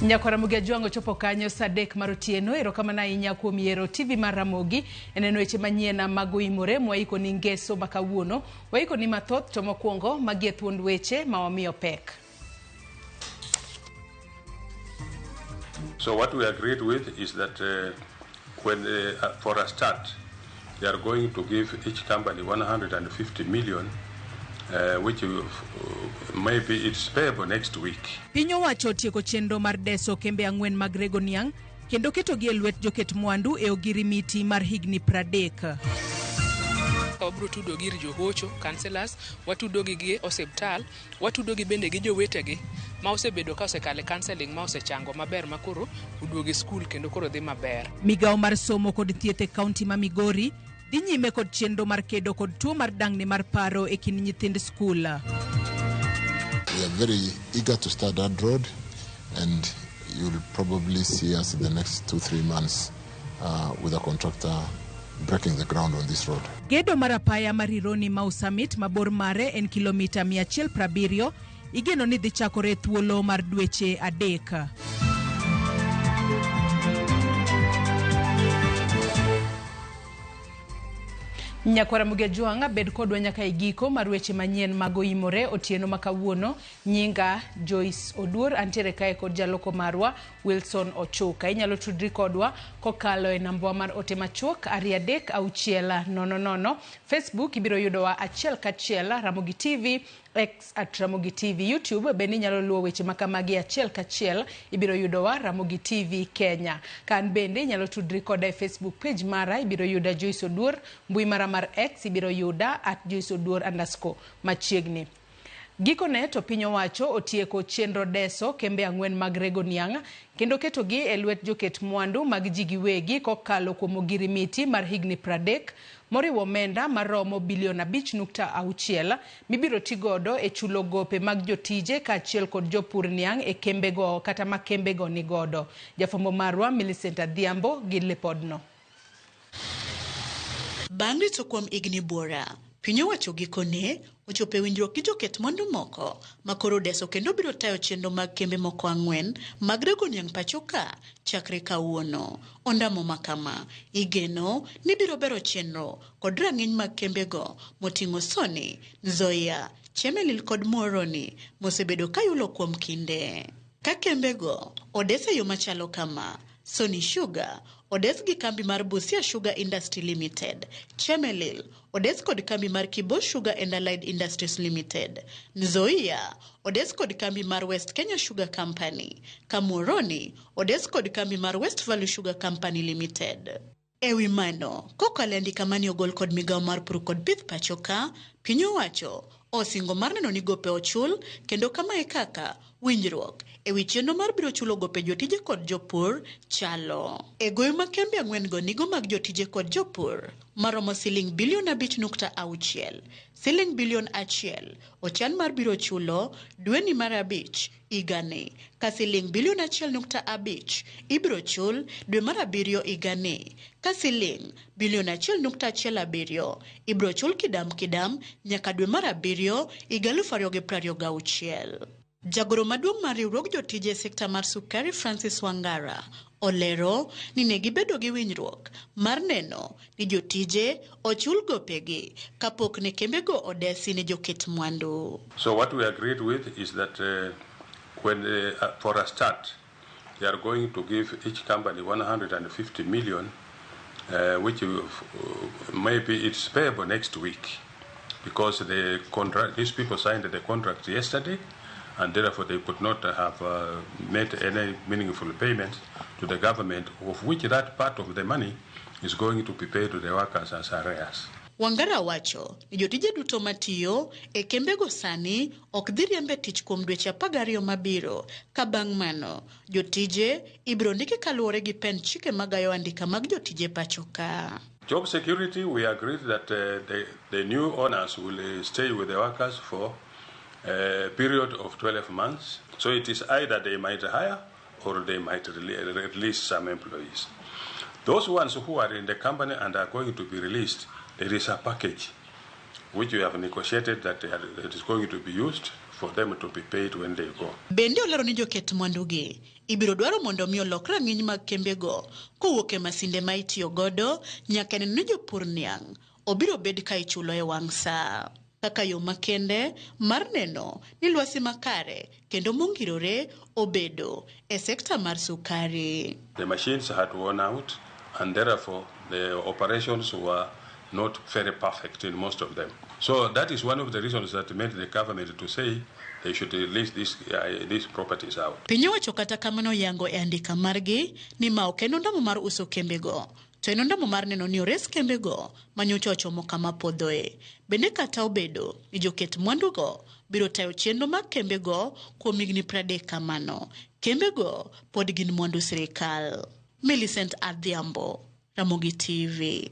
Nyakwara Ramogi Ajwang' ochopo kanyo saa adek mar otieno. Erokamano ahinya kuom yiero TV mar Ramogi e neno weche manyien mag oimore mwaiko ni ngeso ma kawuono. Waiko ni mathoth to mokwongo magi e thuond weche ma wamiyo pek. So what we agreed with is that when for a start, they are going to give each company 150 million, which maybe it's payable next week. Piny owacho otieko chenro mar deso kembe ang'wen mag rego niang' kendo ketogi e lwet joket mwandu e ogirimiti mar higni 30. Wabiro tudo gi ir johocho, councillors, watudo gi gi osiptal, watudo gi bende gi jowetegi ma osebedo ka osekale counseling ma osechango maber ma koro oduogo e skul kendo koro dhi maber. Migawo mar somo kod thieth e kaunti ma Migori dhi nyime kod chenro mar kedo kod tuo mar dang'ni mar paro e kind nyithind skul. We are very eager to start that road, and you'll probably see us in the next 2-3 months with a contractor breaking the ground on this road. Gedo mar apaya mar Rironi Mau Summit ma bor mare en kilomita 170 igeno ni dhi chakore thuolo mar dweche 3. Nyakwara Ramogi Ajwang' bed kodwa nyaka e giko mar weche manyien mag oimore otieno ma kawuono. Nyinga Joyce Oduor, antiere kae kod jaloko marwa Wilson Ochuka. Inyalo tudri kodwa kokalo e nambwa mar ote machuok 236 00. Facebook ibiro yudowa achiel kachiel Ramogi TV, X at Ramogi TV, YouTube bende inyalo luwo weche makamagi achiel kachiel, ibiro yudowa Ramogi TV Kenya. Kan bende inyalo tudri koda e Facebook page mara, ibiro yuda Joyce Oduor, mbui mara mar X ibiro yuda at Joyce Oduor underscore machiegni. Gikone to piny owacho otieko chenro deso kembe ang'wen mag rego niang' kendo ketogi e lwet joket mwandu mag ji giwegi kokalo kuom ogirimiti mar higni 30 moriwo omenda maromo bilion 5.6 mibiro tigodo e chulo gope mag jotije kaachiel kod jopur niang' e kembego kata ma kembego nigodo. Jafwambo marwa Millicent Adhiambo gi lipodno. Bang' rito kuom higni buora, piny owacho gikone ochopo e winjruok gi joket mwandu moko ma koro deso kendo biro tayo chenro mag kembe moko ang'wen mag rego niang' pacho ka chakre kawuono. Ondamo makama igeno ni biro bero chenro kod rang'iny mag kembego moting'o Sony, Nzoia, Chemelil kod Muhoroni mosebedo kayulo kuom kinde. Ka kembego odes e yo machalo kama: Sony Sugar odes gi kambi mar Busia Sugar Industry Limited, Chemelil odes kod kambi mar Kibo Sugar and Allied Industries Limited, Nzoia odes kod kambi mar West Kenya Sugar Company, Muhoroni odes kod kambi mar West Valley Sugar Company Limited. Ewi mano, kokalo e andika mane ogol kod migawo mar pur kod pith pacho ka, piny owacho osingo mar neno ni gope ochul kendo kama e kaka winjruok ewi chenro mar biro chulo gope jotije kod jopur chalo. E goyo ma kembe ang'wen go nigo mag jotije kod jopur maromo siling bilion 5.6, siling bilion 1 ochan mar biro chulo dweni mar 5 higani, ka siling bilion 1.5 ibiro chul dwe mar 7 higani, ka siling bilion 1.17 ibiro chul kidam kidam nyaka dwe mar 7 higa 2026. Jagoro maduong' mar riwruog jotije e sekta mar sukari Francis Wangara olero ni ne gibedo gi winjruok mar neno ni jotije ochul gopegi kapok ne kembego odesi ne joket mwandu. So what we agreed with is that when for a start, they are going to give each company 150 million, which maybe it's payable next week, because the contract, these people signed the contract yesterday, and therefore they could not have made any meaningful payment to the government, of which that part of the money is going to be paid to the workers as arrears. Wangara wacho ni jotije duto matiyo e kembego sani ok dhi riembe tich kuom dweche 12 mabiro, ka bang' mano jotije ibiro ndiki kaluwore gi pend chike magayo andika mag jotije pacho ka. Job security, we agreed that the new owners will stay with the workers for a period of 12 months. So it is either they might hire or they might release some employees. Those ones who are in the company and are going to be released, there is a package which we have negotiated that it is going to be used for them to be paid when they go. Bende olero ni joket mwandugi ibiro dwaro mondo mi olok rang'iny mag kembego kowuok e masinde ma itiyo godo nyaka neno ni jopur niang' obiro bed ka ichulo e wang' saa kaka yo makende mar neno ni lwasi makare kendo mongirore obedo e sekta mar sukari. The machines had worn out and therefore the operations were not very perfect in most of them. So that is one of the reasons that made the government to say they should release these properties out. Piny owacho kata kamano yango e andika margi ni ma ok en ondamo mar uso kembego, to en ondamo mar neno ni ores kembego manyocha ochomo kama podhoe. Bende kata obedo ni joket mwandugo biro tayo chenro mag kembego kuom higni 30 kamano, kembego pod gin mwandu sirikal. Millicent Adhiambo, Ramogi TV.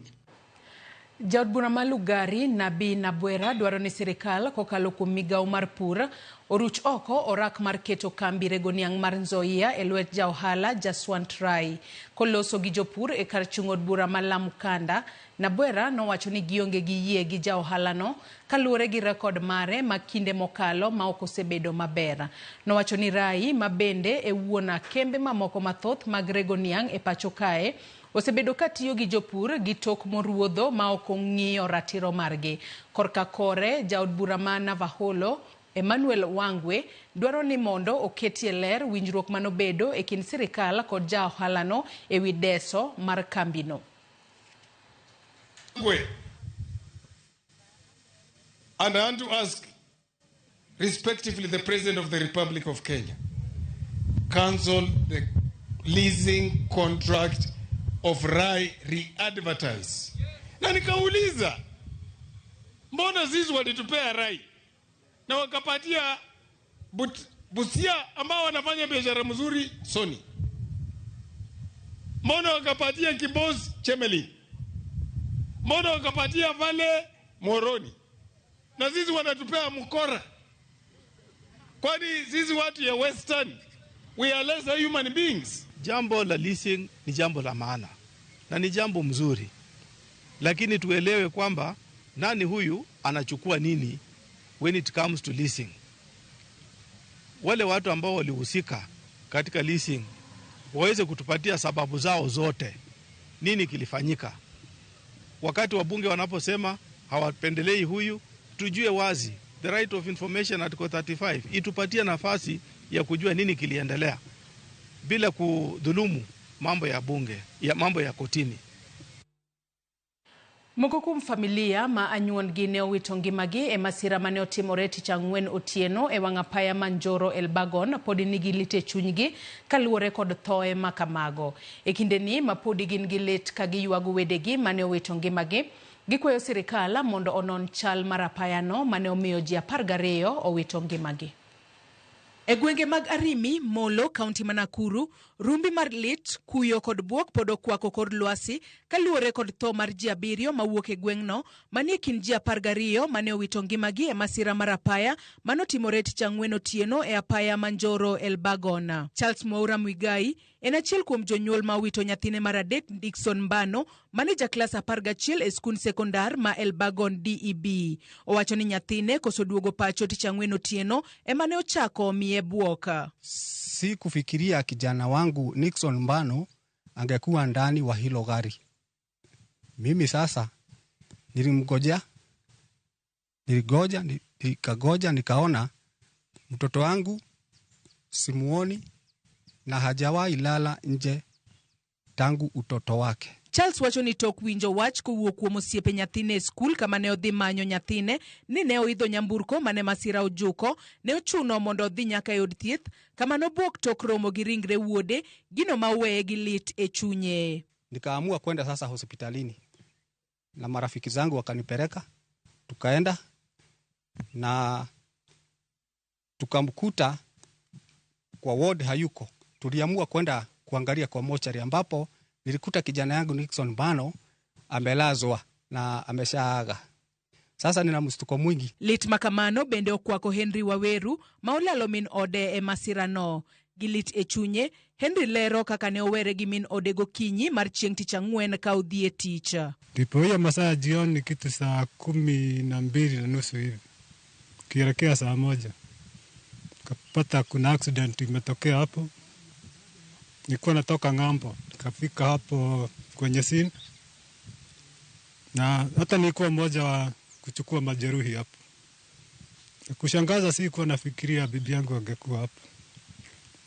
Jaod bura ma Lugari, Nabii Nabwera, dwaro ni sirikal kokalo kuom migawo mar pur oruch oko orak mar keto kambi rego niang' mar Nzoia e lwet ja ohala Jaswant Rai. Koloso gi jopur e kar chung' od bura ma Lamu Kanda, Nabwera nowacho ni gionge gi yie gi ja ohalano kaluwore gi rekod mare ma kinde mokalo ma ok osebedo maber. Nowacho ni Rai, ma bende e wuon kembe mamoko mathoth mag rego niang' e pacho kae, osebedo ka tiyo gi jopur gi tok moruodho ma ok ong'iyo ratiro margi. Korka kore, jaod bura ma Navaholo, Emmanuel Wangwe, dwaro ni mondo oketie ler winjruok manobedo e kind sirikal kod ja ohalano e wi deso mar kambino. And I want to ask respectively the President of the Republic of Kenya, cancel the leasing contract of Rai, re-advertise. Na nikauliza, mbona sisi walitupea Rai na wakapatia Busia ambao wanafanya biashara mzuri Sony? Mbona wakapatia Kibos Chemelil? Mbona wakapatia Vale Moroni? Na sisi wanatupea mkora. Kwani sisi watu ya Western, we are lesser human beings. Jambo la leasing ni jambo la maana na ni jambo mzuri, lakini tuelewe kwamba nani huyu anachukua nini when it comes to leasing. Wale watu ambao walihusika katika leasing waweze kutupatia sababu zao zote, nini kilifanyika. Wakati wabunge wanaposema hawapendelei huyu, tujue wazi. The right of information article 35 itupatie nafasi ya kujua nini kiliendelea bila kudhulumu mambo ya bunge, ya mambo ya kotini. Moko kuom familia ma anyuondgi ne owito ngimagi e masira mane otimore tich ang'wen otieno e wang' apaya ma Njoro Elbagon pod nigi lit e chunygi kaluwore kod thoe ma kamago. E kindeni ma podi gin gi lit ka giywago wedegi mane owito ngimagi, gikwayo sirikal mondo onon chal mar apayano mane omiyo ji 12 owito ngimagi. E gwenge mag Arimi, Molo, kaunti ma Nakuru, rumbi mar lit, kuyo kod buok pod okwako kor lwasi kaluwore kod tho mar ji 7 mawuok e gweng'no manie kind ji 12 mane owito ngimagi e masira mar apaya manotimore tich ang'wen otieno e apaya ma Njoro Elbagon. Charles Mwaura Mwigai en achiel kuom jonyuol ma owito nyathine mar adek Dickson Mbano mane ja klas 11 e skund sekondar ma Elbagon DEB. Owacho ni nyathine koso duogo pacho tich ang'wen otieno ema ne ochako miye buok. Si kufikiria kijana wangu Nixon Mbano angekuwa ndani wa hilo gari. Mimi sasa nilimgoja, nikagoja, nikaona mtoto wangu simuoni na hajawahi lala nje tangu utoto wake. Charles wacho ni tok winjo wach kowuok kuom osiepe nyathine e skul kama ne odhi manyo nyathine ni ne oidho nyamburko mane masira ojuko, ne ochuno mondo odhi nyaka e od thieth kama nobuok tok romo gi ringre wuode, gino ma oweye gi lit e chunye. Nikaamua kwenda sasa hospitalini na marafiki zangu wakanipeleka, tukaenda na tukamkuta kwa ward hayuko. Tuliamua kwenda kuangalia kwa mochari ambapo nilikuta kijana yangu Nixon Mbano amelazwa na ameshaaga. Sasa nina mshtuko mwingi. Lit makamano bende okwako Henry Waweru ma olalo min ode e masirano. Gi lit e chunye, Henry lero kaka ne owere gi min ode gokinyi mar chieng' tich ang'wen ka odhi e tich. Ndipo hiyo masaa ya jioni kitu saa 12:30 hivi kielekea saa 1 kapata kuna accident imetokea hapo. Nilikuwa natoka ng'ambo, nikafika hapo kwenye scene, na hata nilikuwa mmoja wa kuchukua majeruhi hapo. Kushangaza, sikuwa nafikiria bibi yangu angekuwa hapo.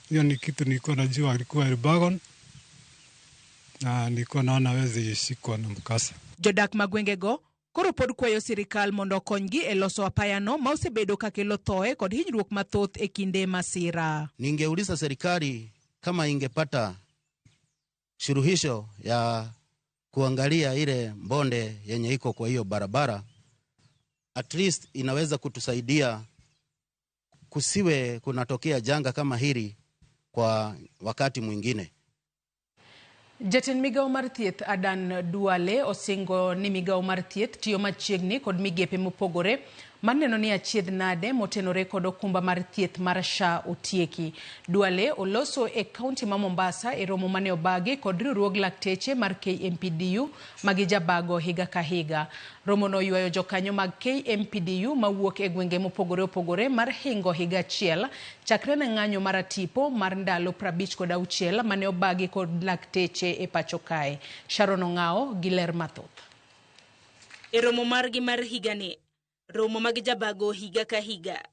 Hiyo ni kitu nilikuwa najua alikuwa Elbagon, na nilikuwa naona hawezi shikwa na mkasa. Jodak mag gwengego koro pod kwayo sirikal mondo okonygi e loso apayano ma osebedo kakelo thoe kod hinyruok mathoth e kinde masira. Ningeuliza serikali kama ingepata suluhisho ya kuangalia ile mbonde yenye iko kwa hiyo barabara, at least inaweza kutusaidia kusiwe kunatokea janga kama hili kwa wakati mwingine. Jatend migao mar thieth Adan Duale osingo ni migao mar thieth tiyo machiegni kod migepe mopogore mar neno ni achiedh nade motenore kod okumba mar thieth mar SHA otieki. Duale oloso e kaunti ma Mombasa e romo mane obagi kod riwruog lakteche mar KMPDU magijabago higa ka higa. Romo no ywayo jokanyo mag KMPDU mawuok e gwenge mopogore opogore mar hingo higa achiel chakre ne ng'anyo mar atipo mar ndalo 56 mane obagi kod lakteche e pacho kae. Sharon Ong'ao gi ler mathoth. E romo margi mar higani, romo mag jabago higa ka higa,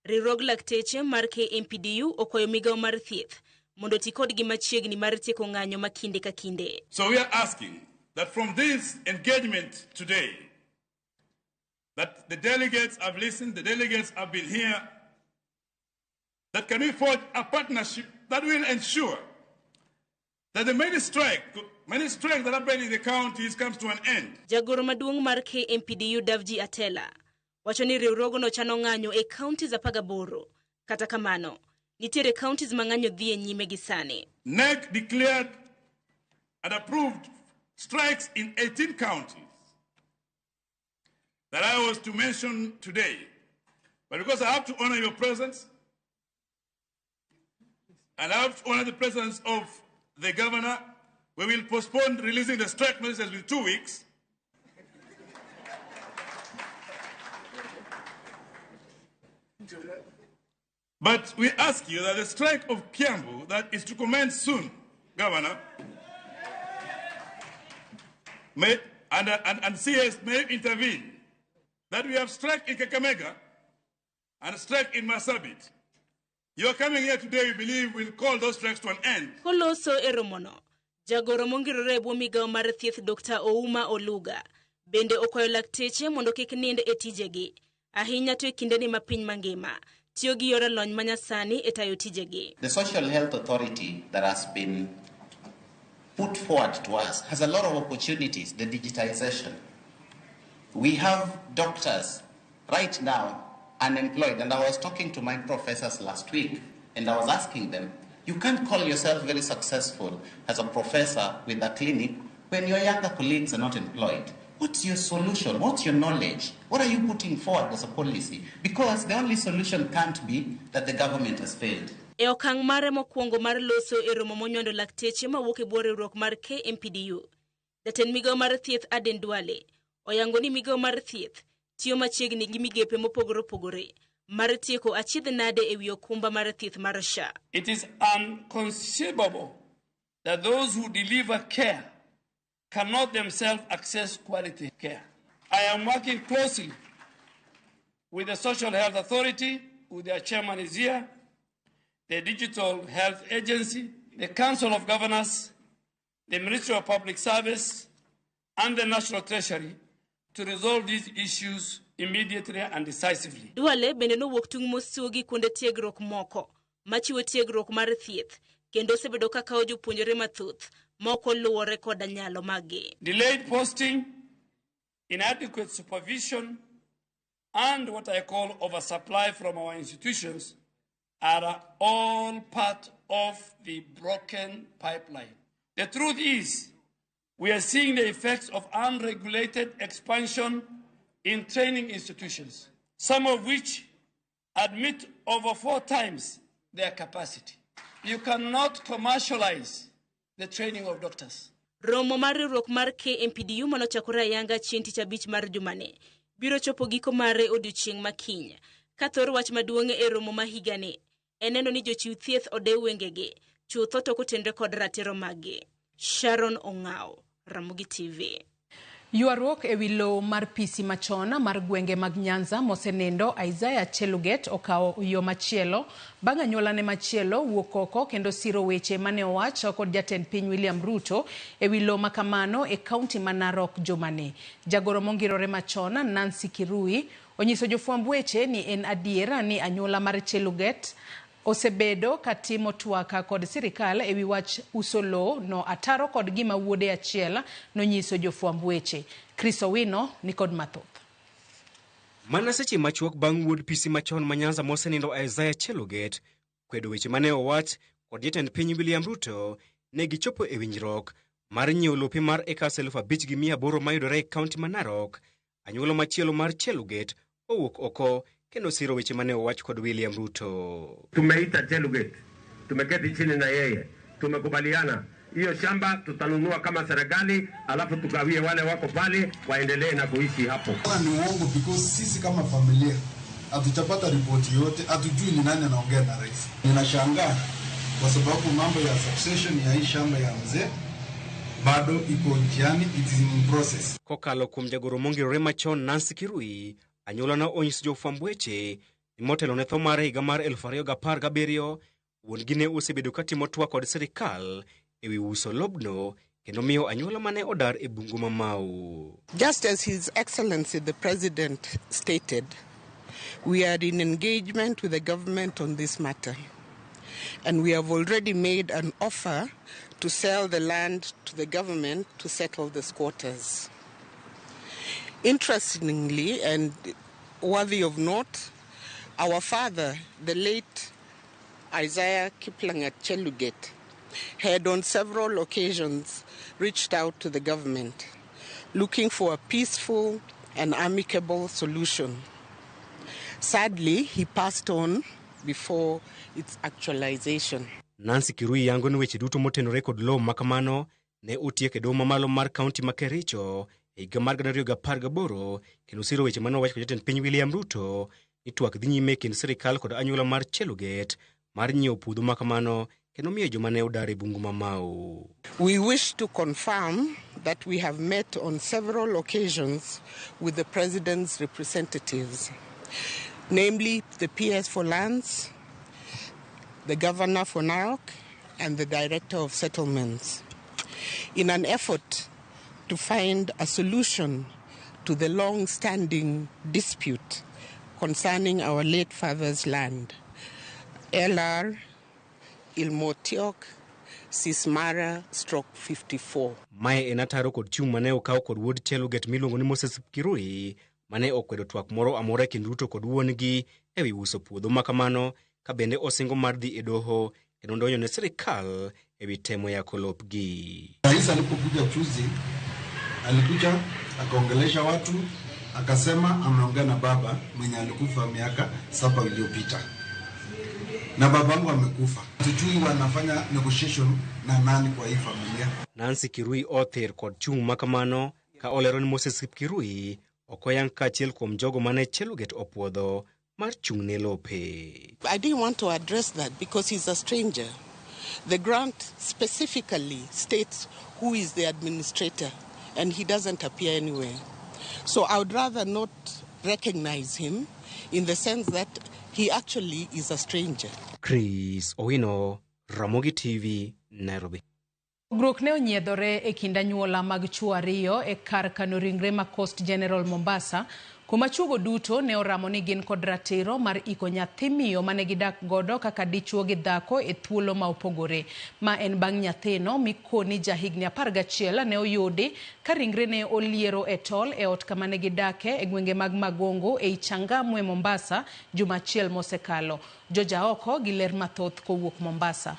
riwruog lakteche mar KMPDU okwayo migao mar thieth mondo ti kodgi machiegni mar tieko ng'anyo ma kinde ka kinde. So we are asking that from this engagement today, that the delegates have listened, the delegates have been here, that can we forge a partnership that will ensure that the many strike that happen in the counties comes to an end. Jagoro maduong' mar KMPDU Davji Atela wacho ni riwruogno chano ng'anyo e counties 18. Kata kamano, nitiere counties ma ng'anyo dhi e nyime gi sani. NEC declared and approved strikes in 18 counties that I was to mention today. But because I have to honor your presence, and I have to honor the presence of the governor, we will postpone releasing the strike notices with 2 weeks. But we ask you that the strike of Kiambu that is to commence soon, Governor, may, and CS may intervene, that we have strike in Kakamega and strike in Marsabit. You are coming here today, we believe, will call those strikes to an end. Koloso e romono, jagoro mongirore e bwo migao mar thieth Dr. Ouma Oluga bende okwayo lakteche mondo kik nind e tijegi, ahinya to e kindeni ma piny mangima tiyo gi yore lony manyasani e tayo tijegi. The Social Health Authority that has been put forward to us has a lot of opportunities, the digitization. We have doctors right now unemployed, and I was talking to my professors last week, and I was asking them, you can't call yourself very successful as a professor with a clinic when your younger colleagues are not employed. What's your solution? What's your knowledge? What are you putting forward as a policy? Because the only solution can't be that the government has failed. E okang' mare mokwongo mar loso e romo monywando lakteche mawuok e bwo riwruok mar KMPDU, jatend migao mar thieth Aden Duale oyango ni migao mar thieth tiyo machiegni gi migepe mopogore opogore mar tieko achiedh nade e wi okumba mar thieth mar SHA. It is inconceivable that those who deliver care cannot themselves access quality care. I am working closely with the Social Health Authority, who their chairman is here, the Digital Health Agency, the Council of Governors, the Ministry of Public Service, and the National Treasury to resolve these issues immediately and decisively. Duale bende nowuok tung' mosugi kuonde tiegruok moko machiwo tiegruok mar thieth kendo osebedo ka kawo jopuonjre mathoth moko luwore koda nyalo maggi. Delayed posting, inadequate supervision, and what I call oversupply from our institutions are all part of the broken pipeline. The truth is, we are seeing the effects of unregulated expansion in training institutions, some of which admit over 4 times their capacity. You cannot commercialize the training of doctors. Romo mar riwruok mar KMPDU manochakore ayanga chieng' tich abich mar jumani biro chopo giko mare odiochieng' ma kiny. Ka thor wach maduong' e romo ma higani en neno ni jochiw thieth odew wengegi chutho to kotenre kod ratiro maggi. Sharon Ong'aw, Ramogi TV. Ywaruok ewi lowo mar PC machon mar gwenge mag Nyanza mosenindo Isaiah Cheluget okawo yo machielo bang' anyuolane machielo wuok oko kendo siro weche mane owach kod jatend piny William Ruto ewi lowo makamano e kaunti ma Narok jumani. Jagoro mongirore machon Nancy Kirui onyiso jofwamb weche ni en adier ni anyuola mar Cheluget osebedo katimo twak kod sirikal ewi wach uso lowo no ataro kod gima wuode achiel nonyiso jofwamb weche. Chris Owino nikod mathoth. Mana seche machuok bang' wuod PC machon ma Nyanza mosenindo Isaiah Cheluget kwedo weche mane owach kod jatend piny William Ruto, ne gichopo e winjruok mar nyiewo lope mar eka 5,800 mayudore e kaunti ma Narok. Anyuola machielo mar Cheluget owuok oko kendo siro weche mane owach kod William Ruto. Tumeita Cheluget, tumeketi chini na yeye, tumekubaliana hiyo shamba tutanunua kama serikali, alafu tugawie wale wako pale waendelee na kuishi hapo. Ni uongo because sisi kama familia hatujapata ripoti yote, hatujui ni nani anaongea na rais. Ninashangaa kwa sababu mambo ya succession ya hii shamba ya mzee bado iko njiani, it is in process. Kokalo kuom jagoro mongirore machon Nancy Kirui, anyuola no onyiso jofwamb weche ni motelo ne tho mare higa mar 2017, wuon-gi ne osebedo katimo twak kod sirikal ewi uso lobno kendo miyo anyuola mane odar e bungu ma Mau. Just as His Excellency the President stated, we are in engagement with the government on this matter, and we have already made an offer to sell the land to the government to settle the squatters. Interestingly and worthy of note, our father, the late Isaiah Kiplangat Cheluget, had on several occasions reached out to the government, looking for a peaceful and amicable solution. Sadly, he passed on before its actualization. Nancy Kirui yango ni weche duto motenore kod lowo makamano ne otiek e doho mamalo mar kaunti ma Kericho e higa mar 2018 kendo siro weche mane owach kod jatend piny William Ruto ni twak dhi nyime e kind sirikal kod anyuola mar Cheluget mar nyiewo puodho makamano kendo miyo joma ne odar e bungu ma Mau. We wish to confirm that we have met on several occasions with the President's representatives, namely the PS for Lands, the Governor for Narok, and the Director of Settlements, in an effort to find a solution to the long-standing dispute concerning our late father's land, LR Ilmotiok Sismara /54. Mae en ataro kod chung' mane okaw kod wuod Cheluget miluongo ni Moses Kirui mane okwedo twak moro amora e kind Ruto kod wuon-gi ewi uso puodho makamano, ka bende osingo mar dhi e doho kendo donjo ne sirikal ewi temo yako lopgi. Rais alipokuja juzi, alikuja akaongelesha watu, akasema ameongea na baba mwenye alikufa miaka 7 iliyopita, na babangu amekufa. Hatujui wanafanya negotiation na nani kwa hii familia. Nancy Kirui other kod chung' makamano ka olero ni Moses Kirui ok oyang kaachiel kuom jogo mane Cheluget opuodho mar chung' ne lope. I didn't want to address that because he's a stranger. The grant specifically states who is the administrator, and he doesn't appear anywhere. So I would rather not recognize him in the sense that he actually is a stranger. Chris Owino, Ramogi TV, Nairobi. Pogruok ne onyiedhore e kind anyuola mag chwo ariyo e kar kano ringre ma Coast General Mombasa, kuma chwogo duto ne oramo ni gin kod ratiro mar iko nyathi miyo mane gidak godo kaka dichuo gi dhako e thuolo ma opogore. Ma en bang' nyathino mikoni ja higni 11 ne oyudi ka ringre ne oliero e tol e ot kama ne gidake e gwenge mag Magongo ei Changamwe Mombasa juma achiel mosekalo. Joja oko gi ler mathoth kowuok Mombasa.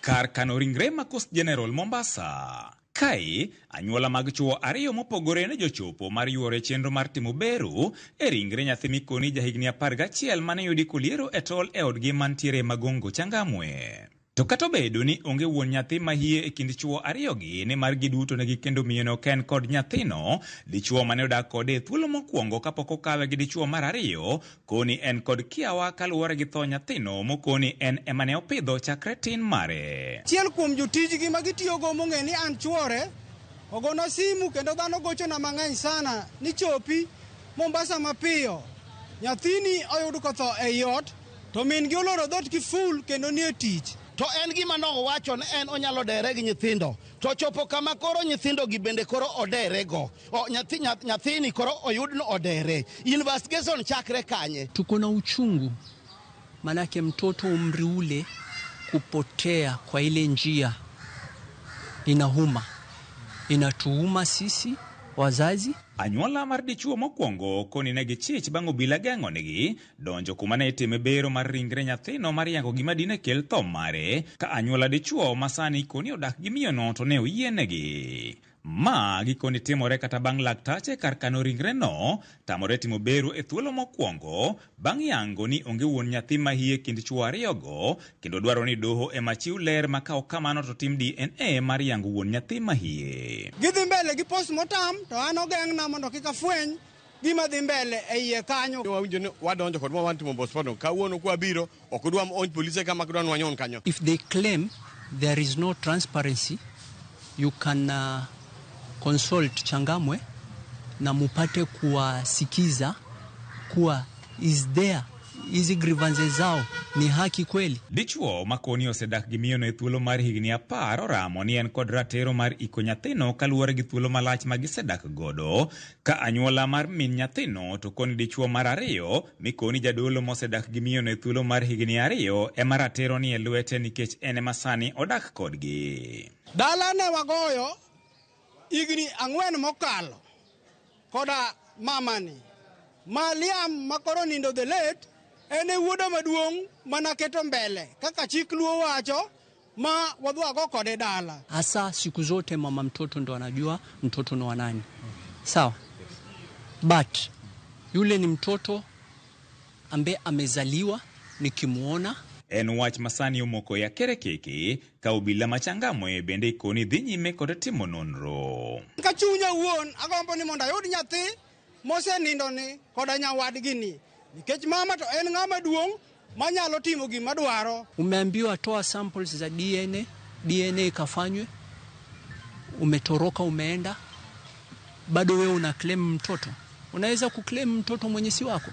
Kar kano ringre ma Coast General Mombasa. Kae, anyuola mag chwo ariyo mopogore ne jochopo mar yuoro e chenro mar timo bero e ringre nyathi mikoni ja higni 11 mane oyudi koliero e tol e odgi mantiere Magongo Changamwe. To kata obedo ni onge wuon nyathi mahie e kind chwo ariyogi nimar giduto ne gikendo miyono ka en kod nyathino, dichwo mane odak kode e thuolo mokwongo kapok okawe gi dichwo mar ariyo, koni en kod kiawa kaluwore gi tho nyathino mokoni en ema ne opidho chakre tin mare. Achiel kuom jotijgi ma gitiyogo mong'e ni an chwore ogona simu kendo dhano gochona mang'eny sana ni chopi Mombasa mapiyo, nyathini oyud kotho ei ot to min gi oloro dhoot kiful kendo nie tich. To en gima nowacho ni en onyalo dere gi nyithindo, to chopo kama koro nyithindo gi bende koro odere go. O, nyathi, nyathini koro oyud ni odere. Investigation chakre kanye? Tuko na uchungu, manake mtoto umri ule kupotea kwa ile njia inauma, inatuuma sisi wazazi. Anyuola mar dichuo mokwongo koni ne gichich bang' obila geng'onegi donjo kuma ne itime bero mar ringre nyathino mar yango gima dine kel tho mare, ka anyuola dichuo ma sani koni odak gi miyono to ne oyienegi. Ma gikoni timore kata bang' laktache kar kano ringreno tamore timo bero e thuolo mokwongo bang' yango ni onge wuon nyathi mahie kind chwo ariyogo kendo dwaro ni doho ema chiw ler ma ka ok kamano to tim DNA mar yango wuon nyathi mahie. Gidhi mbele gi postmortem to an ogeng'na mondo kik afweny gima dhi mbele e iye kanyo. Wawinjo ni wadonjo kod ma watimo postmortem kawuono kwabiro ok udwa onj polise kama kidwa nwanyon kanyo. If they claim there is no transparency, you can consult Changamwe na mupate kuwasikiza kuwa is there hizi grievances zao ni haki kweli. Dichuo ma koni osedak gi miyono e thuolo mar higni 10 oramo ni en kod ratiro mar iko nyathino kaluwore gi thuolo malach ma gisedak godo. Ka anyuola mar min nyathino to koni dichuo mar ariyo mikoni jadolo mosedak gi miyono e thuolo mar higni 2 ema ratiro ni e lwete nikech en ema sani odak kodgi. Dala ne wagoyo higni 4 mokalo koda mamani ma Liam makoro nindo the late en e wuoda maduong' manaketo mbele kaka chik Luo wacho ma wadwago kode dala. Hasa siku zote mama mtoto ndo anajua mtoto ni wa nani. Sawa? But yule ni mtoto ambaye amezaliwa nikimuona. En wach masani omoko ya kerekeke ka obila ma Changamwe bende ikoni dhi nyime kod timo nonro. Ka chunya wuon agombo ni mondo ayud nyathi mosenindo ni koda nyawadgi ni, nikech mama to en ng'ama duong' manyalo timo gima dwaro. Umeambiwa toa samples za DNA, DNA ikafanywe, umetoroka umeenda, bado wewe una claim mtoto. Unaweza kuclaim mtoto mwenye si wako?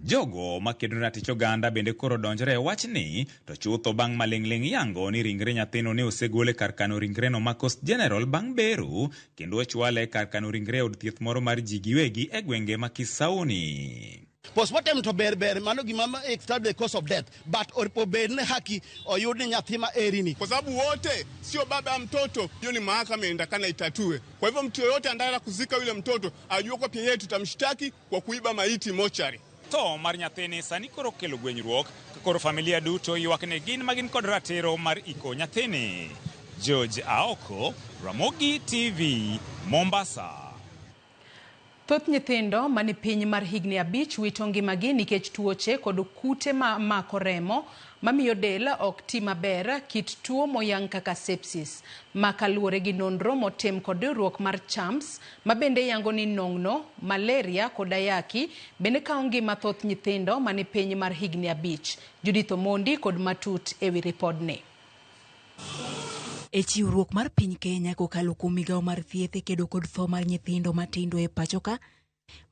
Jogo makedo ratich oganda bende koro donjore e wachni to chutho bang' maling'ling' yango ni ringre nyathino ne osegol e kar kano ringreno ma Coast General bang' bero kendo ochwale e kar kano ringre e od thieth moro mar ji giwegi e gwenge ma Kisauni. Postmortem to ber ber mano gima establish the cause of death, but oripo bed ni haki oyud ni nyathi ma eri ni. Kwa sababu wote sio baba ya mtoto, hiyo ni mahakama inatakana itatue. Kwa hivyo mtu yoyote anataka kuzika yule mtoto ajue kwa pia yeye tutamshtaki kwa kuiba maiti mochari. Tho mar nyathini sani koro kelo gwenyruok ka koro familia duto ywak ni gin magin kod ratiro mar iko nyathini. George Aoko, Ramogi TV, Mombasa. Thoth nyithindo mani piny mar higni 5 wito ngimagi nikech tuoche kod kute ma mako remo mamiyo del ok ti maber, kit tuo moyang kaka sepsis. Ma kaluwore gi nonro motim kod riwruok mar CHAMS ma bende yango ni nong'no, malaria kod ayaki bende kawo ngima thoth nyithindo mani piny mar higni 5. Judith Omondi kod matut ewi ripodni. E chiwruok mar piny Kenya kokalo kuom migawo mar thieth e kedo kod tho mar nyithindo matindo e pachoka,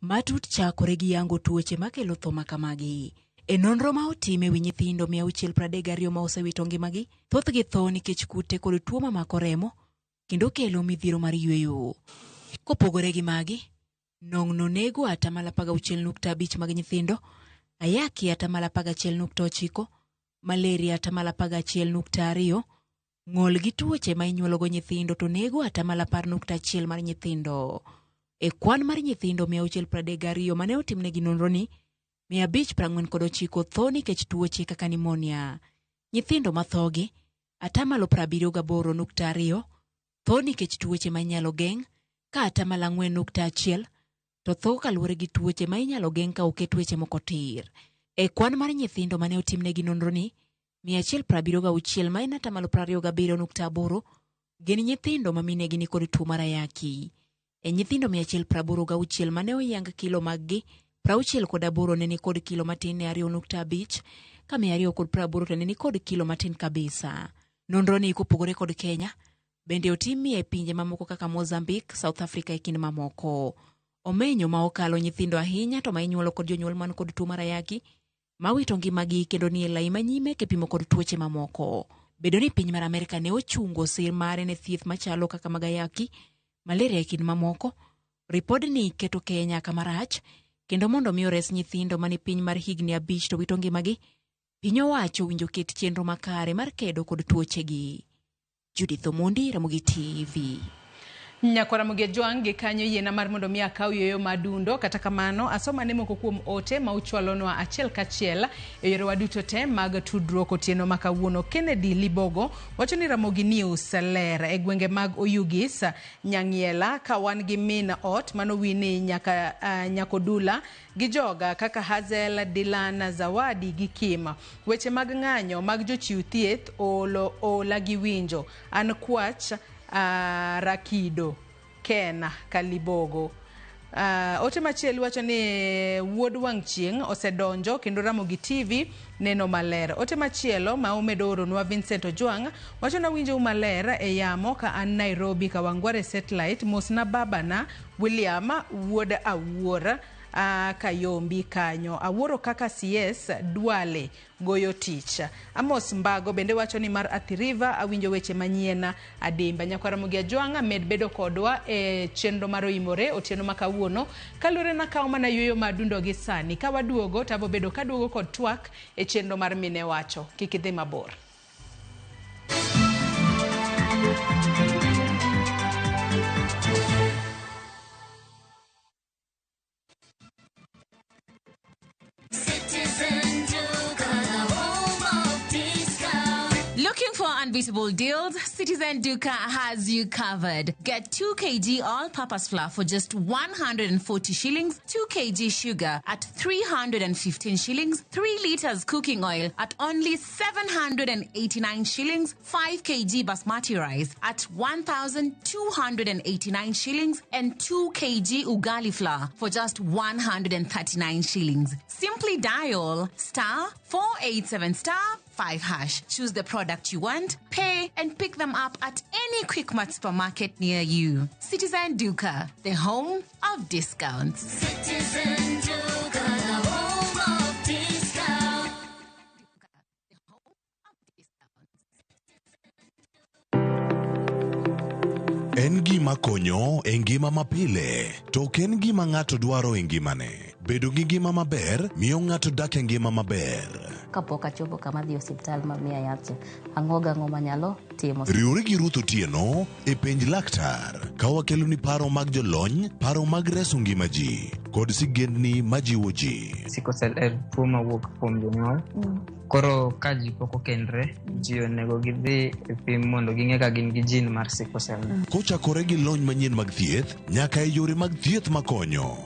matut chakore gi yango tuoche makelo tho makamagi. E nonro ma otim e wi nyithindo 632 ma osewito ngimagi, thothgi tho nikech kute kod tuo mamako remo kendo kelo midhiero mar yweyo. Kopogore gi magi, nong'no nego 16.5 mag nyithindo, ayaki 11.9, malaria 11.2, ng'ol gi tuoche ma inyuologo nyithindo to nego 10.1 mar nyithindo. E kwan mar nyithindo 632 mane otimnegi nonro ni, 549 tho nikech tuoche kaka pneumonia. Nyithindo mathogi 78.2 tho nikech tuoche ma inyalo geng', ka 4.1 to tho kaluwore gi tuoche ma inyalo geng' ka oket weche moko tir. E kwan mar nyithindo mane otimnegi nonro ni, 176 ma en atamalo 27.8 gin nyithindo ma minegi nikod tuo mar ayaki. E nyithindo 186 mane oyang kilo maggi, 68 ne nikod kilo matin ne 2.5 ka 280 to ne nikod kilo matin kabisa. Nonro ni kopogore kod Kenya, bende otimie e pinje mamoko kaka Mozambique, South Africa e kind mamoko. Omenyo ma okalo nyithindo ahinya to ma inyuolo kod jonyuol man kod tuo mar ayaki mawito ngimagi kendo nie lai manyime kipimo kod tuoche mamoko. Bedo ni piny mar Amerka ne ochungo sir mare ne thieth machalo kaka mag ayaki, malaria e kind mamoko, ripodni keto Kenya kama rach kendo mondo mi ores nyithindo mane piny mar higni 5 to wito ngimagi, piny owacho owinjo ket chenro makare mar kedo kod tuochegi. Judith Omondi, Ramogi TV. Nyakwar Ramogi Ajwang' gi kanyo yiena mar mondo mi akaw yueyo madundo, kata kamano asoma ne moko kuom ote ma uchwalonwa achiel kachiel e yorewa duto te mag tudruok otieno ma kawuono. Kennedy Libogo wacho ni Ramogi News ler e gwenge mag Oyugis, Nyang'iela, ka wan gi min ot mano wini nyaka Nyakodula gi joga kaka Hazel, Dylan, Zawadi gi Kim. Weche mag ng'anyo mag jochiw thieth olo ola gi winjo. An kwach Rakido Ken Kalibogo. Ote machielo wacho ni wuod wang' chieng' osedonjo kendo Ramogi TV neno maler. Ote machielo ma omedo oronwa Vincent Ojwang' wacho na winjo maler e yamo ka an Nairobi Kawangware satellite. Mosna babana William wuod Awuor Kayombi kanyo. Awuoro kaka CS Duale goyo tich. Amos Mbago bende wacho ni mar Athi River awinjo weche manyien adimba. Nyakwar Ramogi Ajwang' med bedo kodwa e chenro mar Oimore otieno ma kawuono. Kaluwore na kawo mana yueyo madundo gi sani. Ka waduogo to abobedo kaduogo kod twak e chenro mar Mine Wacho. Kik idhi mabor. Looking for unbeatable deals? Citizen Duka has you covered. Get 2 kg all-purpose flour for just 140 shillings, 2 kg sugar at 315 shillings, 3 liters cooking oil at only 789 shillings, 5 kg basmati rice at 1,289 shillings, and 2 kg ugali flour for just 139 shillings. Simply dial *487*5#. Choose the product you want, pay, and pick them up at any Quickmart supermarket near you. Citizen Duka, the home of discounts. Citizen Duka, the home of discounts. En gima konyo e ngima mapile, to ok en gima ng'ato dwaro e ngimane. Bedo gi ngima maber miyo ng'ato dak e ngima maber. Kapok achopo kama dhi osiptal ma miya yath, ang'o gang'o manyalo timo. Riwri gi Ruth Otieno e Penj Laktar ka wakeloni paro mag jolony, paro mag reso ngima ji, kod sigendni majiwo ji. Sickle cell en tuo mawuok kuom jonyuol. Koro ka ji pok okendre, ji onego gidhi e pim mondo ging'e ka gin gi gene mar sickle cell. Kochakore gi lony manyien mag thieth nyaka e yore mag thieth makonyo.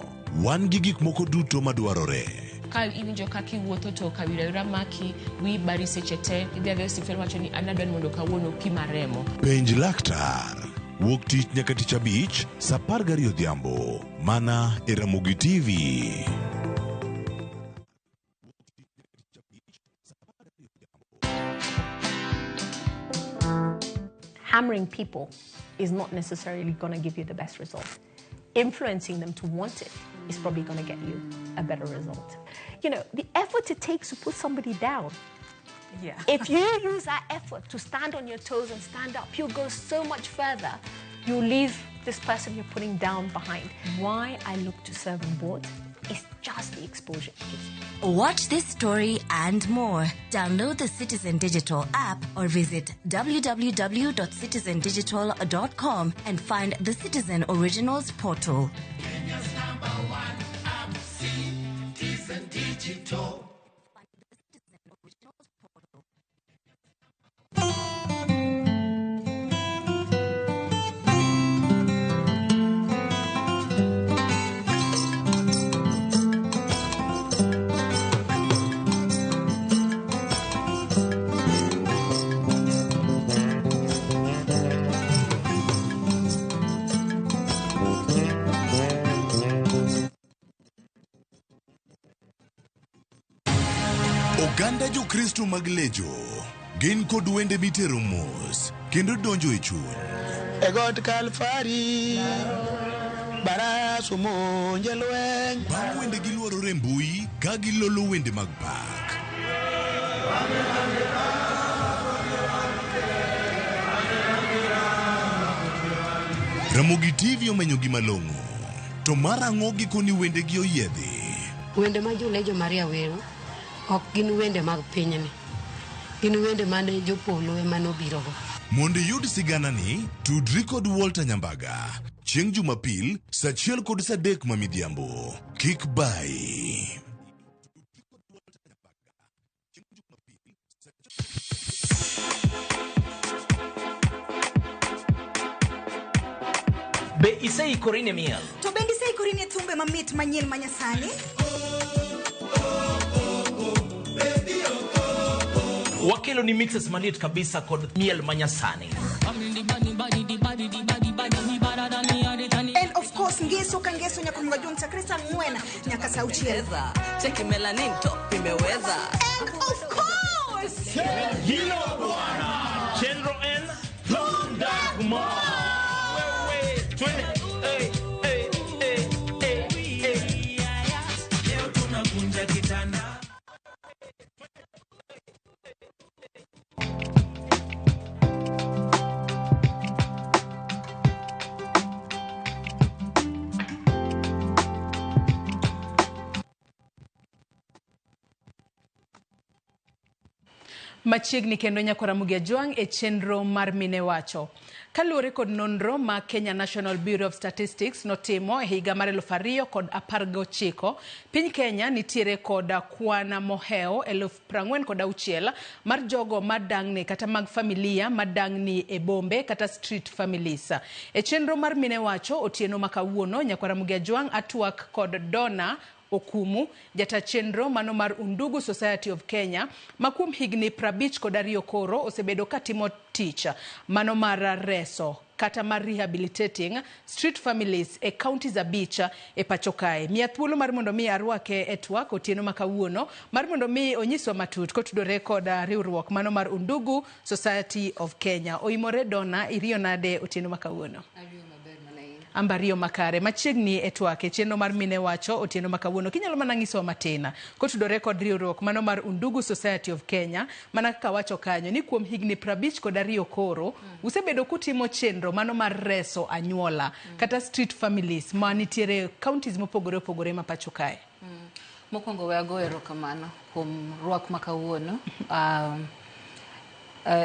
Wan gi gik moko duto madwarore. Ka iwinjo kaka iwuotho to kawira maki, wi bari seche te, idhi adhiya e osiptal wacho ni an adwa ni mondo kawuono pima remo. Penj Laktar. Wuok tich nyaka tich abich, saa 12 odhiambo. Mana e Ramogi TV. Hammering people is not necessarily going to give you the best result. Influencing them to want it is probably going to get you a better result. You know, the effort it takes to put somebody down. Yeah. If you use that effort to stand on your toes and stand up, you'll go so much further. You'll leave this person you're putting down behind. Why I look to serve on board is just the exposure it gives me. Watch this story and more. Download the Citizen Digital app or visit www.citizendigital.com and find the Citizen Originals portal. Kenya's number one app, Citizen Digital. Oganda Jokristo mag Lejo gin kod wende mitero mos kendo donjo e chuny. E got Kalvari, baras omonje lweny. Bang' wende giluorore e mbui ka gilolo wende mag pak. Ramogi TV omenyo gi malong'o. To mar ang'o gikoni wendegi oyiedhi? Wende ma Jolejo Maria wero ok gin wende mag pinyni. Gin wende mane jopolo ema nobirogo. Mondo iyud siganani, tudri kod Walter Nyambaga chieng' Jumapil saa achiel kod saa adek ma midhiambo. Kik bayi. Be iseikori ne miel? To bende iseikori ne thumbe mamit manyien ma nyasani? Wakelo ni mixes maliet kabisa kod miel manyasani. And of course ngeso ka ngeso nyaka onego jong chakre saa 4 nyaka saa 6. Cheki melanin top imeweza. And of course Hilo bwana Chenro N Thunda Mo. Wewe twende. Hey, hey, hey, hey, hey. Leo tunakunja kitanda. Machiegni kendo nyakora Ramogi Ajwang' e chenro mar Mine Wacho. Kaluwore kod nonro ma Kenya National Bureau of Statistics notimo e higa mar 2019, piny Kenya nitiere kod kwan mohewo 46,000 mar jogo madang'ni kata mag familia madang'ni e bombe kata street families. E chenro mar Mine Wacho otieno ma kawuono, nyakora Ramogi Ajwang' atwak kod Donna Okumu, jata chenro mano mar Undugu Society of Kenya, ma kuom higni 52 koro osebedo katimo tich mano mar reso kata mar rehabilitating street families e counties 5 e pacho kae. Miya thuolo mar mondo mi arwake e twak otieno ma kawuono mar mondo mi onyiswa matut kotudore kod riwruok mano mar Undugu Society of Kenya. Oimore Donna, iriyo nade otieno ma kawuono? Ambario makare machiegni e twak e chenro mar Mine Wacho otieno ma kawuono. Kinyalo mana nyisowa matin kotudore kod riwruok mano mar Undugu Society of Kenya, mana kaka wacho kanyo ni kuom higni 52 koro usebedo kutimo chenro mano mar reso anyuola kata street families ma nitiere counties mopogore opogore ma pacho kae. Mokwongo we ago erokamano kuom rwak ma kawuono.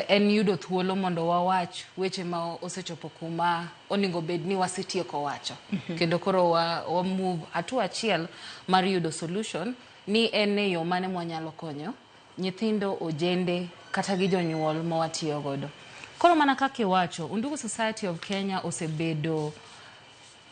En yudo thuolo mondo wawach weche ma osechopo kuma onego bed ni wasetieko wacho. Kendo koro wa move hatua achiel mar yudo solution ni en e yo mane mwanyalo konyo nyithindo, ojende kata gi jonyuol ma watiyo godo. Koro mana kaka iwacho, Undugu Society of Kenya osebedo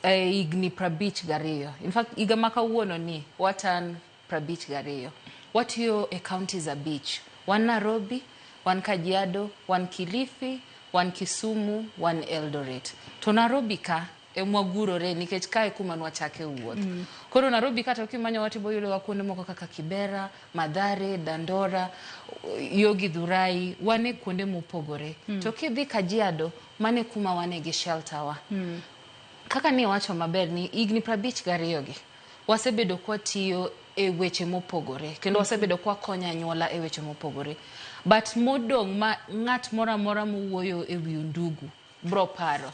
higni 52. In fact, higa ma kawuono ni watan 52. Watiyo e counties 5. Wan Nairobi, wan Kajiado, wan Kilifi, wan Kisumu, wan Eldoret. To Nairobi ka emwagurore nikech kae kuma nwachake wuoth. Koro Nairobi kata ukimanyo watu boyudo wa kuonde moko kaka Kibera, Mathare, Dandora, Yogi Dhurai, wane kuonde mopogore. To kidhi Kajiado, mane kuma wane gi shelter wa. Kaka ni wacho maber ni higni 52 gi wasebedo kwa tiyo e weche mopogore kendo wasebedo kwa konyo anyuola e weche mopogore. But modong' ma ng'at moro amora mowuoyo e wi Undugu bro paro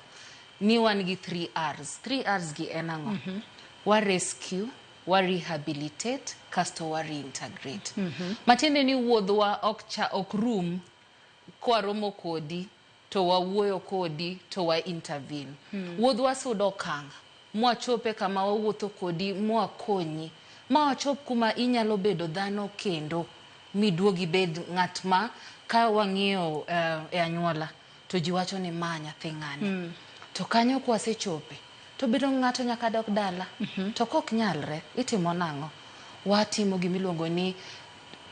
ni wan gi 3 R's. 3 R's gi en ang'o? Wa rescue, wa rehabilitate, kasto wa reintegrate. Matiende ni wuodhwa ok rum kwaromo kodi to wawuoyo kodi to wa intervene. Wuodhwa sudo okang' mwachope kama wawuotho kodi mwakonyi ma wachop kuma inyalo bedo dhano kendo miduogi bed ng'at ma ka wang'iyo e anyuola to ji wacho ni ma nyathi ng'ani. To kanyo kwasechope to bedo ng'ato nyaka dok dala. To kok nyalre itimo nang'o? Watimo gimiluongo ni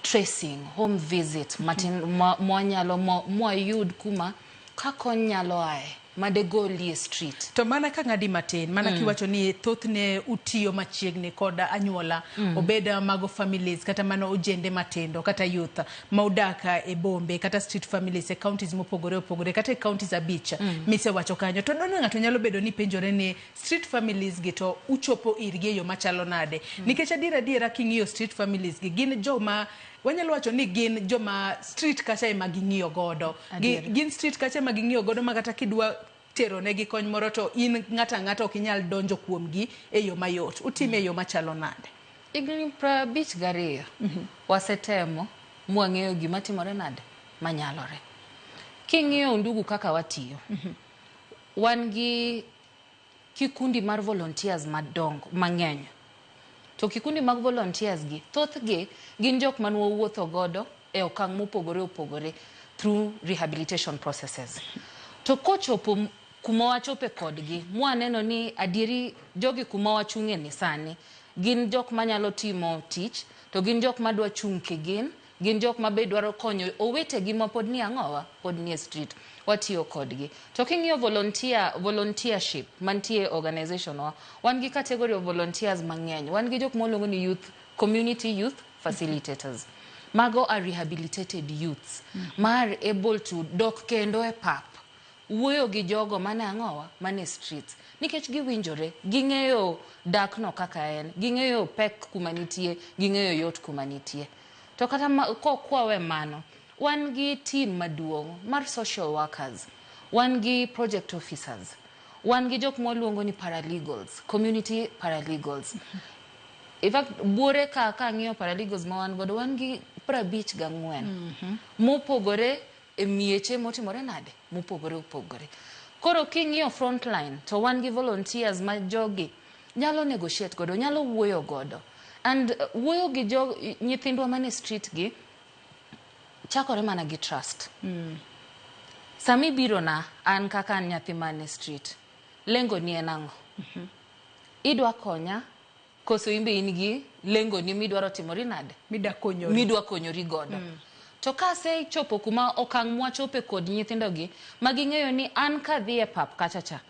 tracing, home visit matin mwanyalo mwayud kuma ka kony nyalo aye. madegoli e street. To mana ka ng'adi matin, mana kiwacho ni thothne utiyo machiegni kod anyuola, obed mago families kata mana ojende matindo kata youth ma odak e bombe kata street families e counties mopogore opogore kata e counties 5 misewacho kanyo. To dono ng'ato nyalo bedo ni penjore ni street families gi to uchopo irgi e yo machalo nade? Nikech adiera adiera king'iyo street families gi gin joma wanyalo wacho ni gin joma street kacha ema ging'iyo godo. Gin street kacha ema ging'iyo godo ma kata kidwa tero negi kony moro to in ng'ato ang'ata ok inyal donjo kuomgi e yo mayot. Utime e yo machalo nade? Higni 52 wasetemo mwang'eyo gima timore nade manyalore. King'iyo Undugu kaka watiyo, wan gi kikundi mar volunteers madongo mang'eny. To kikundi mag volunteers gi, thothgi gin jok mane wawuotho godo e okang' mopogore opogore through rehabilitation processes. To kochopo kuma wachope kodgi, mwaneno ni adieri jogi kuma wachung'e ni sani, gin jok manyalo timo tich, to gin jok madwa chung' kigin, gin jok ma be dwaro konyo owetegi ma pod ni ang'owa, pod ni e street, watiyo kodgi. To king'iyo volunteership mantie organization wa, wan gi category of volunteers mang'eny. Wan gi jok mwaluongo ni youth, community youth facilitators. Mago are rehabilitated youths ma are able to dok kendo e pap, wuoyo gi jogo mane ang'owa, mane streets. Nikech giwinjore, ging'eyo dak no kaka en, ging'eyo pek kuma nitie, ging'eyo yot kuma nitie. To kata kokwawe mano, wan gi team maduong' mar social workers, wan gi project officers, wan gi jok mwaluongo ni paralegals, community paralegals. In fact, buore ka ang'iyo paralegals ma wan godo, wan gi 54 mopogore e mieche motimore nade, mopogore opogore. Koro king'iyo frontline, to wan gi volunteers ma jogi nyalo negotiate godo, nyalo wuoyo godo. And wuoyo gi nyithindwa mane street gi chakore mana gi trust. Sami biro na, an kaka an nyathi mane street, lengo ni en ang'o? Idwa konya, koso imbe in gi lengo ni midwaro timori nade? Midwa konyori godo. To kasechopo kuma okang' mwachope kod nyithindogi, ma ging'eyo ni an kadhi e pap kacha cha,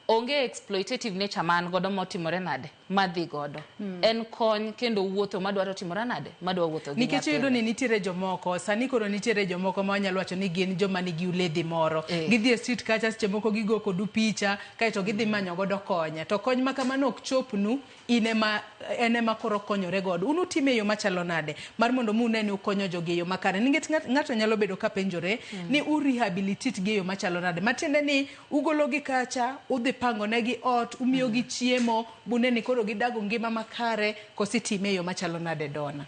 onge exploitative nature man godo motimore nade, madhi godo. En kony kendo wuotho madwaro timore nade, madwa wuotho gi Nikech iyudo ni nitiere jomoko, sani koro nitiere jomoko ma wanyalo wacho ni gin joma nigi uledhi moro. Gidhi e street kacha, seche moko gigo kodu picha, kaeto gidhi manyo godo kony. To kony ma kamano ok chopnu, in ema, en ema koro konyore godo. Un utime e yo machalo nade mar mondo mu une ni ukonyo jogi e yo makare? Nikech ng'ato nyalo bedo ka penjore ni u rehabilitate gi e yo machalo nade. Matiende ni ugologi kacha, udhi pango negi ot, umiyogi chiemo, bune ni koro gidago ngima makare, koso itime e yo machalo nade Donna?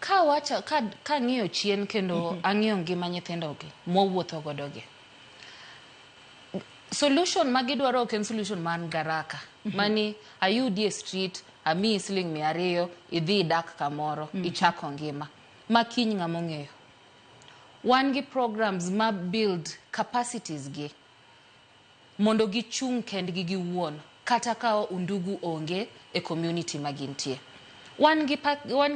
Ka wacho, ka ng'iyo chien kendo ang'iyo ngima nyithindogi mwawuotho godo gi. Solution ma gidwaro ok en solution man garaka. Mani ayudi e street, amiyi siling 200, idhi idak kamoro, ichako ngima. Ma kiny ng'ama ong'eyo. Wan gi programs ma build capacities gi mondo gichung' kendgi giwuon kata ka Undugu onge e community ma gintie. Wan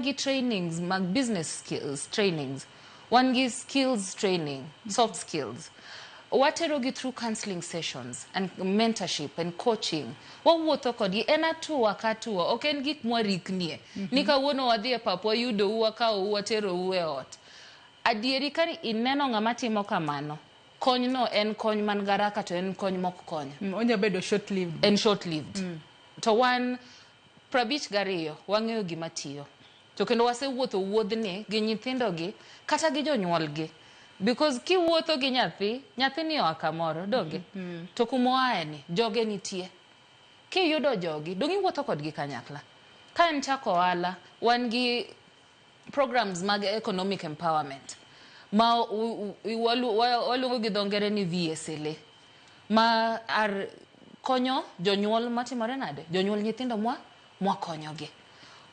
gi trainings mag business skills trainings, wan gi skills training, soft skills. Watero gi through counseling sessions and mentorship and coaching. Wawuotho kodgi en atua ka atua, ok en gik mwariknie. Ni kawuono wadhi e pap wayudou, wakaou, waterou e ot. Adieri ka ineno ng'ama timo kamano, kony no en kony man garaka to en kony mok konyo. Onya bedo short lived. En short lived. To wan 52 wang'eyo gima tiyo. To kendo wasewuotho wuodhni gi nyithindogi kata gi jonyuolgi. Because kiwuotho gi nyathi, nyathini oa kamoro, donge? To kuma oae ni, joge nitie. Kiyudo jogi, dong' iwuotho kodgi kanyakla. Ka en chako ohala, wan gi programs mag economic empowerment ma waluongo gi dho ngere ni VSLA, ma konyo jonyuol matimore nade? Jonyuol nyithindo mwakonyogi.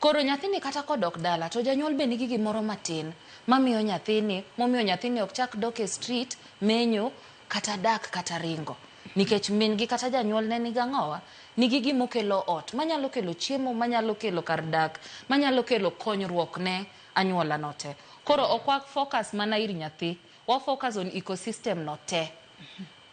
Koro nyathini kata kodok dala to janyuol be nigi gimoro matin mamiyo nyathini, momiyo nyathini ok chak dok e street menyo kata dak kata ringo. Nikech min gi kata janyuol ne nigi ang'owa, nigi gimokelo ot, manyalo kelo chiemo, manyalo kelo kar dak, manyalo kelo konyruok ne anyuola no te. Koro ok wa focus mana ir nyathi, wa focus on ecosystem no te.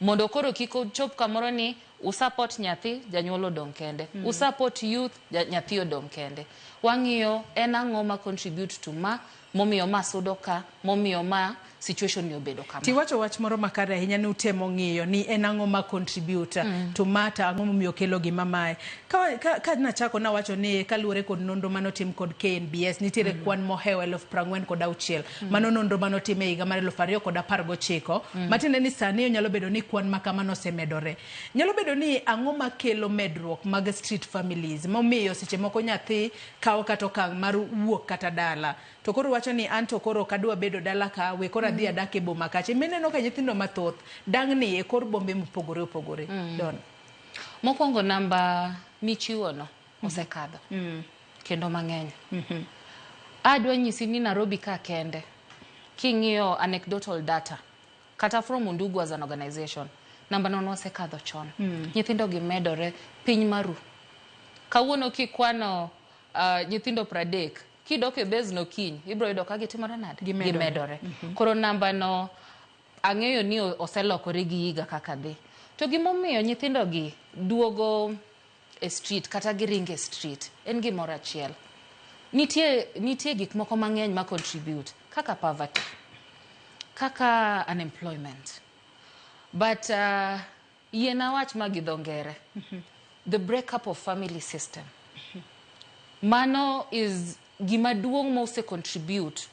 Mondo koro kik ochop kamoro ni usupport nyathi, janyuol odong' kende. Usupport youth, nyathi odong' kende. Wang'iyo en ang'o ma contribute to ma, momiyo ma sudo ka, momiyo ma situation ni obedo kama. Tiwacho wach moro makare ahinya ni utemo ng'iyo ni en ang'o ma contribute to mata ang'o momiyo kelo gima mae. Ka nachako nawacho ni kaluwore kod nonro manotim kod KNBS nitiere kwan mohewo 46,000. Mano nonro manotim e higa mar 2019. Matiende ni sani onyalo bedo ni kwan ma kamano osemedore. Nyalo bedo ni ang'o makelo medruok mag street families momiyo seche moko nyathi kawo kata okang' mar wuok kata dala. To koro wacho ni an to koro ok adwa bedo dala ka, we koro adhi adak e boma kacha. Mineno ka nyithindo mathoth dang'ni e kor bombe mopogore opogore. Don. Mokwongo namba michiwo no osekadho. Kendo mang'eny. Adwa nyisi ni Nairobi ka kende, king'iyo anecdotal data, kata from Undugu as an organization, namba no nosekadho chon. Nyithindo gi medore piny maru. Kawuono kikwano nyithindo 30, kidok e base no kiny, ibro yudo ka gitimore nade? Gimedore. Gimedore. Koro namba no ang'eyo ni oselokore gi higa kaka dhi. To gimomiyo nyithindo gi duogo e street kata giringo e street en gimoro achiel. Nitie gik moko mang'eny ma contribute kaka poverty, kaka unemployment. But yiena wach ma gi dho ngere. The breakup of family system. Mano is gima duong' ma ose contribute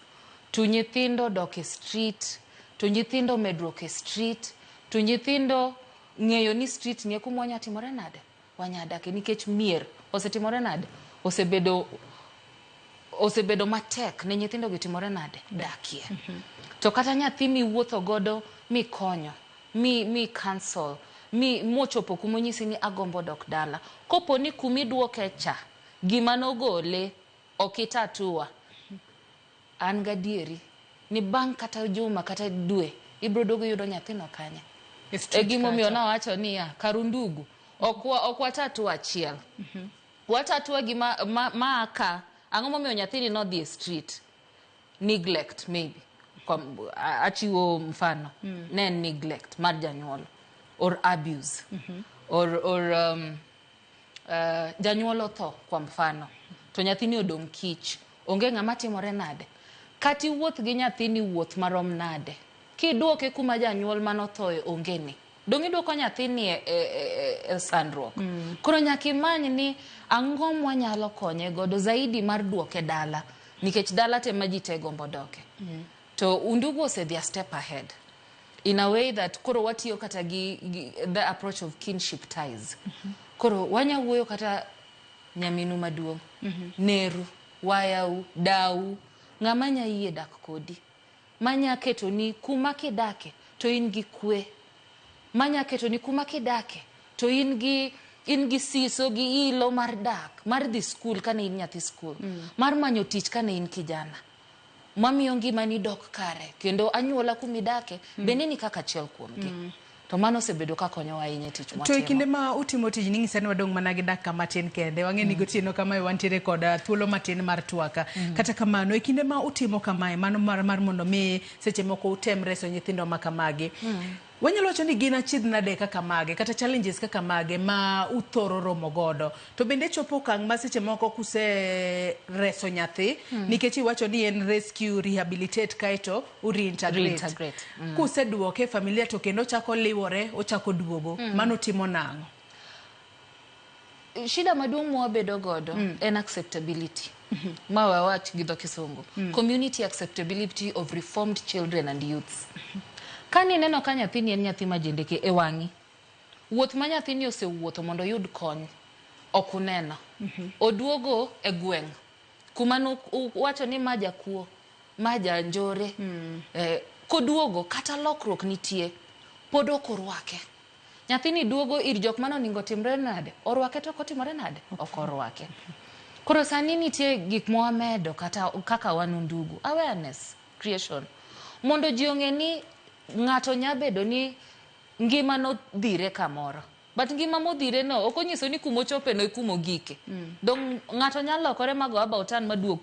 to nyithindo dok e street, to nyithindo medruok e street, to nyithindo ng'eyo ni street ni e kuma wanya timore nade? Wanya dake nikech mier osetimore nade? Osebedo matek ne nyithindo gi timore nade? Dakie. To kata nyathi miwuotho godo mikonyo, mi cancel, mi mochopo kuma onyisi ni agombo dok dala. Kopo ni kumiduoke cha, gima nogole ok itatua. An gadieri ni bang' kata juma kata dwe ibro duogo yudo nyathino kanye. E gimomiyo nawacho niya, kar Undugu ok watatua achiel. Watatua gima ma ka ang'o momiyo nyathini nodhi e street? Neglect maybe. Achiwo mfano. Ne en neglect mar janyuol or abuse. Or janyuol otho kwa mfano. To nyathini odong' kich. Onge ng'ama timore nade. Kata iwuoth gi nyathini wuoth marom nade. Kiduoke kuma janyuol manothoe onge ni. Dong' iduoko nyathini e sandruok. Koro nyaka imany ni ang'o mwanyalo konye godo zaidi mar duoke dala. Nikech dala te ma ji te gombo doke. To Undugu osedhi a step ahead. In a way that koro watiyo kata gi the approach of kinship ties. Koro wanya wuoyo kata nyaminu maduong', neru, wayau, dau, ng'ama nya yie dak kodi. Manya keto ni kuma kidake to in gi kwe. Manya keto ni kuma kidake to in gi siso gi ilo mar dak, mar dhi skul kane in nyathi skul, mar manyo tich kane in kijana. Mamiyo ngimani dok kare kendo anyuola kumidake bende ni kaka achiel kuomgi. To mano osebedo ka konyowa ahinya e tich To e mwatimo. kinde ma utimo tijni ng'isa ni wadong' mana gi dakika matin kende. Wang'e ni gotieno kamae wantiere kod thuolo matin mar twak. Kata kamano, e kinde ma utimo kamae, mano mar mondo mi seche moko utem reso nyithindo ma kamagi. Wanyalo wacho ni gin achiedh nade kaka mage, kata challenges kaka mage ma uthoro romo godo. To bende chopo okang' ma seche moko kuse reso nyathi, nikech iwacho ni en rescue, rehabilitate kaeto u reintegrate. Reintegrate. Kuseduoke e familia to kendo ochako liwore, ochako duogo. Mano timo nang'o? Shida maduong' mwabedo godo en acceptability. Ma wawach gi dho kisungu. Community acceptability of reformed children and youths. Ka nineno ka nyathini en nyathi ma jendeke e wang'i, wuoth ma nyathini osewuotho mondo oyud kony, ok uneno. Oduogo e gweng' kuma wacho ni ma jakuo, ma janjore. Koduogo kata lokruok nitie, pod ok orwake. Nyathini duogo ir jok mane oningo timre nade? Orwake to ok otimore nade? Ok orwake. Koro sani nitie gik mwamedo kata kaka wan Undugu, awareness creation. Mondo ji ong'e ni ng'ato nya bedo ni ngima nodhire kamoro. But ngima modhire no ok onyiso ni kumochope no e kumogike. Dong' ng'ato nya lokore ma go about turn maduog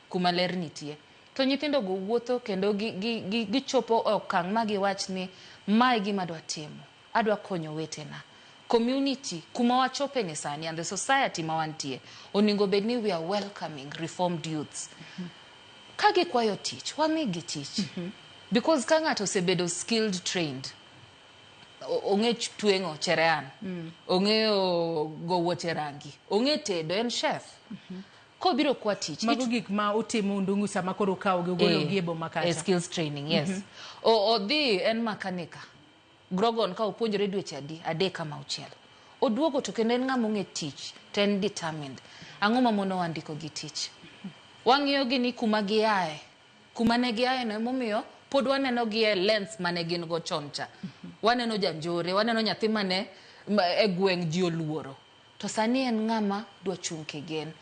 kuma ler nitie. To nyithindo go wuotho kendo gichopo e okang' ma giwach ni mae gima adwa timo. Adwa konyo wetena. Community kuma wachope ni sani and the society ma wantie onego bed ni we are welcoming reformed youths. Ka gikwayo tich, wamigi tich. Because ka ng'ato osebedo skilled trained, ong'e tweng'o cherehani, ong'eyo go wuoche rangi, ong'e tedo, en chef. Kobiro kwa tich, Mago gik ma utimo Undungu sama koro ukawogi ugologi e boma kacha. E skills training, yes. Odhi en makanika. Grogon ka opuonjore dweche adi? 3 ama 6. Oduogo to kendo en ng'ama ong'e tich, to en determined. Ang'o ma monowa ndiko gi tich? Wang'iyo gi ni kuma giaye. Kuma ne giaye no emomiyo pod waneno gi e lens mane gin go chon cha. Waneno janjore, waneno nyathi mane e gweng' ji oluoro. To sani en ng'ama dwa chung' kigen.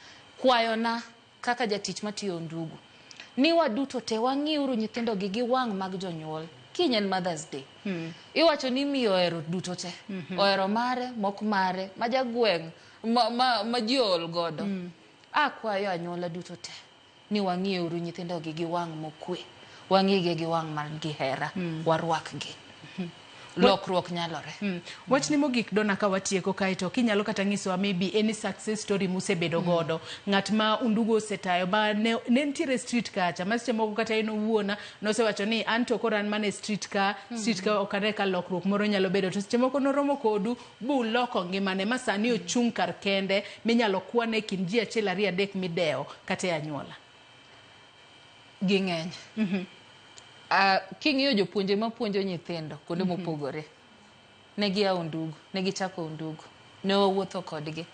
Kwayona kaka jatich matiyo Undugu, ni waduto te wang'iuru nyithindo gi gi wang' mag jonyuol. Kiny en Mother's Day. Iwacho ni miyo ohero duto te. Ohero mare, mok mare, ma jagweng', ma ji ool godo. Akwayo anyuola duto te ni wang'iuru nyithindo gi gi wang' mokwe. Wang'igi gi wang' mar gi hera. Warwakgi. Lokruok nyalore. Wachni mogik Donna ka watieko kae to kinyalo kata nyisowa maybe any success story musebedo godo. Ng'at ma Undugu osetayo ma ne nitiere street kacha ma seche moko kata en owuon nosewacho ni an to koro an mana e street ka, street ka ok ane ka lokruok moro nyalo bedo. To seche moko noromo kodu buloko ngimane ma sani ochung' kar kende minyalo kwane e kind ji 1 2 3 midewo kata e anyuola. Ging'eny. King'iyo jopuonje mapuonjo nyithindo kuonde mopogore, ne gia Undugu, ne gichako Undugu, ne wawuotho kodgi.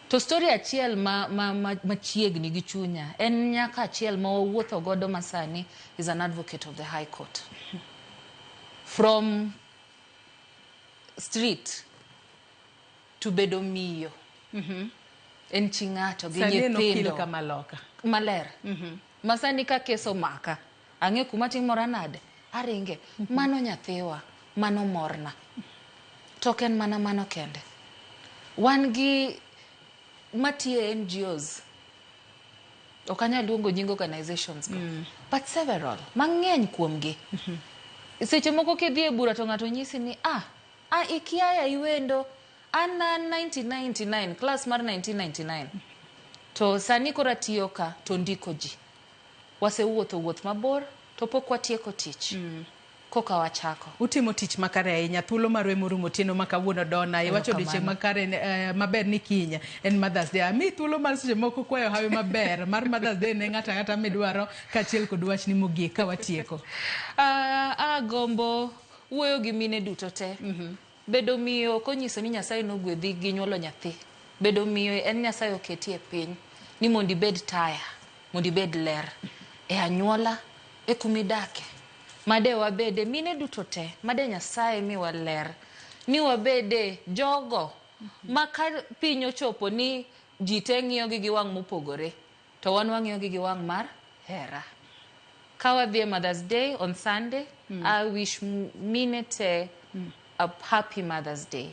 To story achiel machiegni gi chunya en nyaka achiel ma wawuotho godo masani is an advocate of the High Court. From street to bedo miyo. En chi ng'ato gi Sani en okil nyithindo. kamaloka. Maler. Masani ka kes omaka, ang'e kuma timora nade, aringe. Mano nyathiwa, mano morna. To ok en mana mano kende. Wan gi matiyo e NGOs. Ok anyal luongo nying organizations go. But several, mang'eny kuomgi. Seche moko kidhi e bura to ng'ato nyisi ni, ikiaya iwendo, an na 1999, class mar 1999. To sani koro atiyo ka to ndiko ji. Wasewuotho wuoth mabor to pok watieko tich. Koka wachako. Utimo tich makare ahinya. Thuolo marwa emorumo otieno ma kawuono Donna. Iwacho odiochieng' makare maber ni kiny en Mother's Day. Amiyi thuolo mar seche moko kwayo hawi maber mar Mother's Day ne ng'ato ang'ata midwaro kaachiel kod wachni mogik ka watieko. Agombo wuoyo gi mine duto te. Bedo miyo ok onyiso ni Nyasaye nogwedhi gi nyuolo nyathi. Bedo miyo en Nyasaye oketi e piny ni mondo ibed taya, mondo ibed ler e anyuola, e kumidake. Made wabede mine duto te, made Nyasaye miwa ler ni wabede jogo ma ka piny ochopo ni ji te ng'iyogi gi wang' mopogore, to wan wang'iyogi gi wang' mar hera. Ka wadhi e Mother's Day on Sunday, I wish mine te a happy Mother's Day.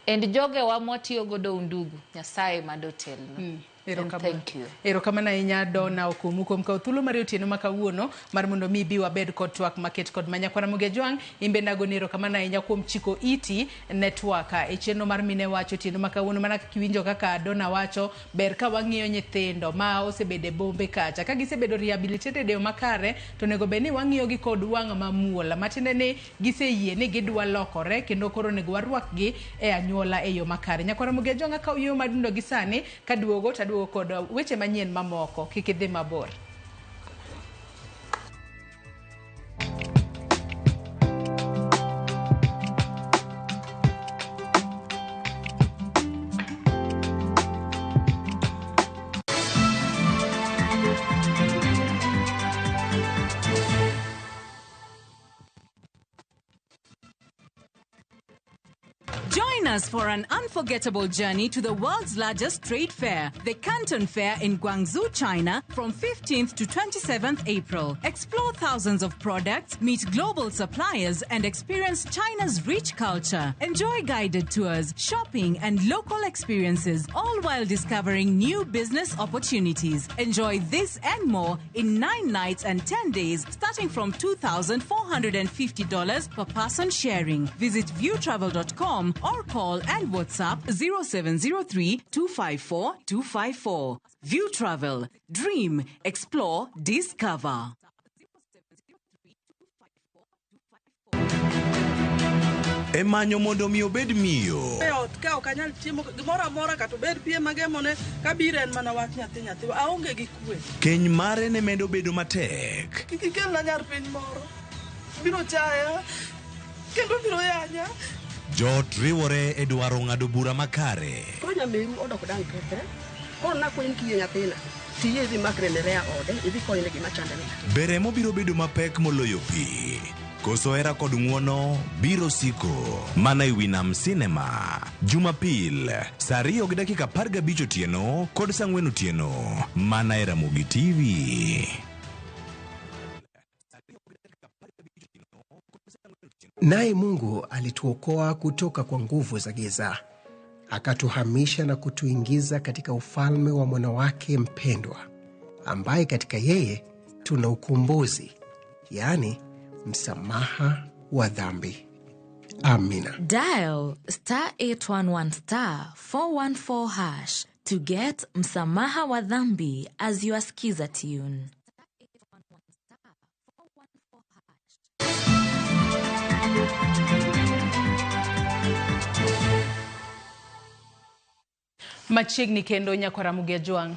And jogewa mwatiyo godo Undugu, Nyasaye mado otelnu. And thank you. Erokamano ahinya Donna Okumu kuom kawo thuolo mar otieno ma kawuono mar mondo mi ibi wabed kod twak maket kod manyakwara Ramogi Ajwang'. In bende agoni erokamano ahinya kuom chiko iti network e chenro mar Mine Wacho otieno ma kawuono. Mana kaka iwinjo kaka Donna wacho, ber ka wang'iyo nyithindo ma osebedo e bombe kacha. Ka gisebedo rehabilitated e yo makare, to onego bed ni wang'iyo gi kod wang' mamuol. Matiende ni giseyie ni gidwa lokore kendo koro onego warwakgi e anyuola e yo makare. Nyakwara Ramogi Ajwang' akawo yo madundo gi sani kaduogo taduogo kod weche manyien mamoko. Kik idhi mabor. Join us for an unforgettable journey to the world's largest trade fair, the Canton Fair in Guangzhou, China, from 15th to 27th April. Explore thousands of products, meet global suppliers, and experience China's rich culture. Enjoy guided tours, shopping, and local experiences, all while discovering new business opportunities. Enjoy this and more in 9 nights and 10 days, starting from $2,450 per person sharing. Visit viewtravel.com or call and WhatsApp 0703 254 254. View Travel. Dream, explore, discover. E manyo mondo mi obed miyo. E ot ka ok anyal chiemo gimoro amora kata obed piem magemone kabiro en mana wach nyathi nyathi aonge gi kwe. Keny mare ne medo bedo matek. Kik ikelna nyar piny moro. Biro chaya kendo biro yanya. Joot riwore e dwaro ng'ado bura makare. Koro nyameru odok dang' kethre. Koro nakwayi ni kiyie nyathina tiyie idhi makre ne Rea ode idhi konyne gima chande ni. Be remo biro bedo mapek moloyo pi? Koso hera kod ng'uono biro siko mana e wi Nam Cinema Jumapil saa 2:15 otieno kod saa 4 otieno mana e Ramogi TV. Naye Mungu alituokoa kutoka kwa nguvu za giza, akatuhamisha na kutuingiza katika ufalme wa mwana wake mpendwa, ambaye katika yeye tuna ukombozi, yaani msamaha wa dhambi. Amina. Dial star 811 star 414 hash to get msamaha wa dhambi as your skiza tune. Machiegni kendo nyakwar Ramogi Ajwang'.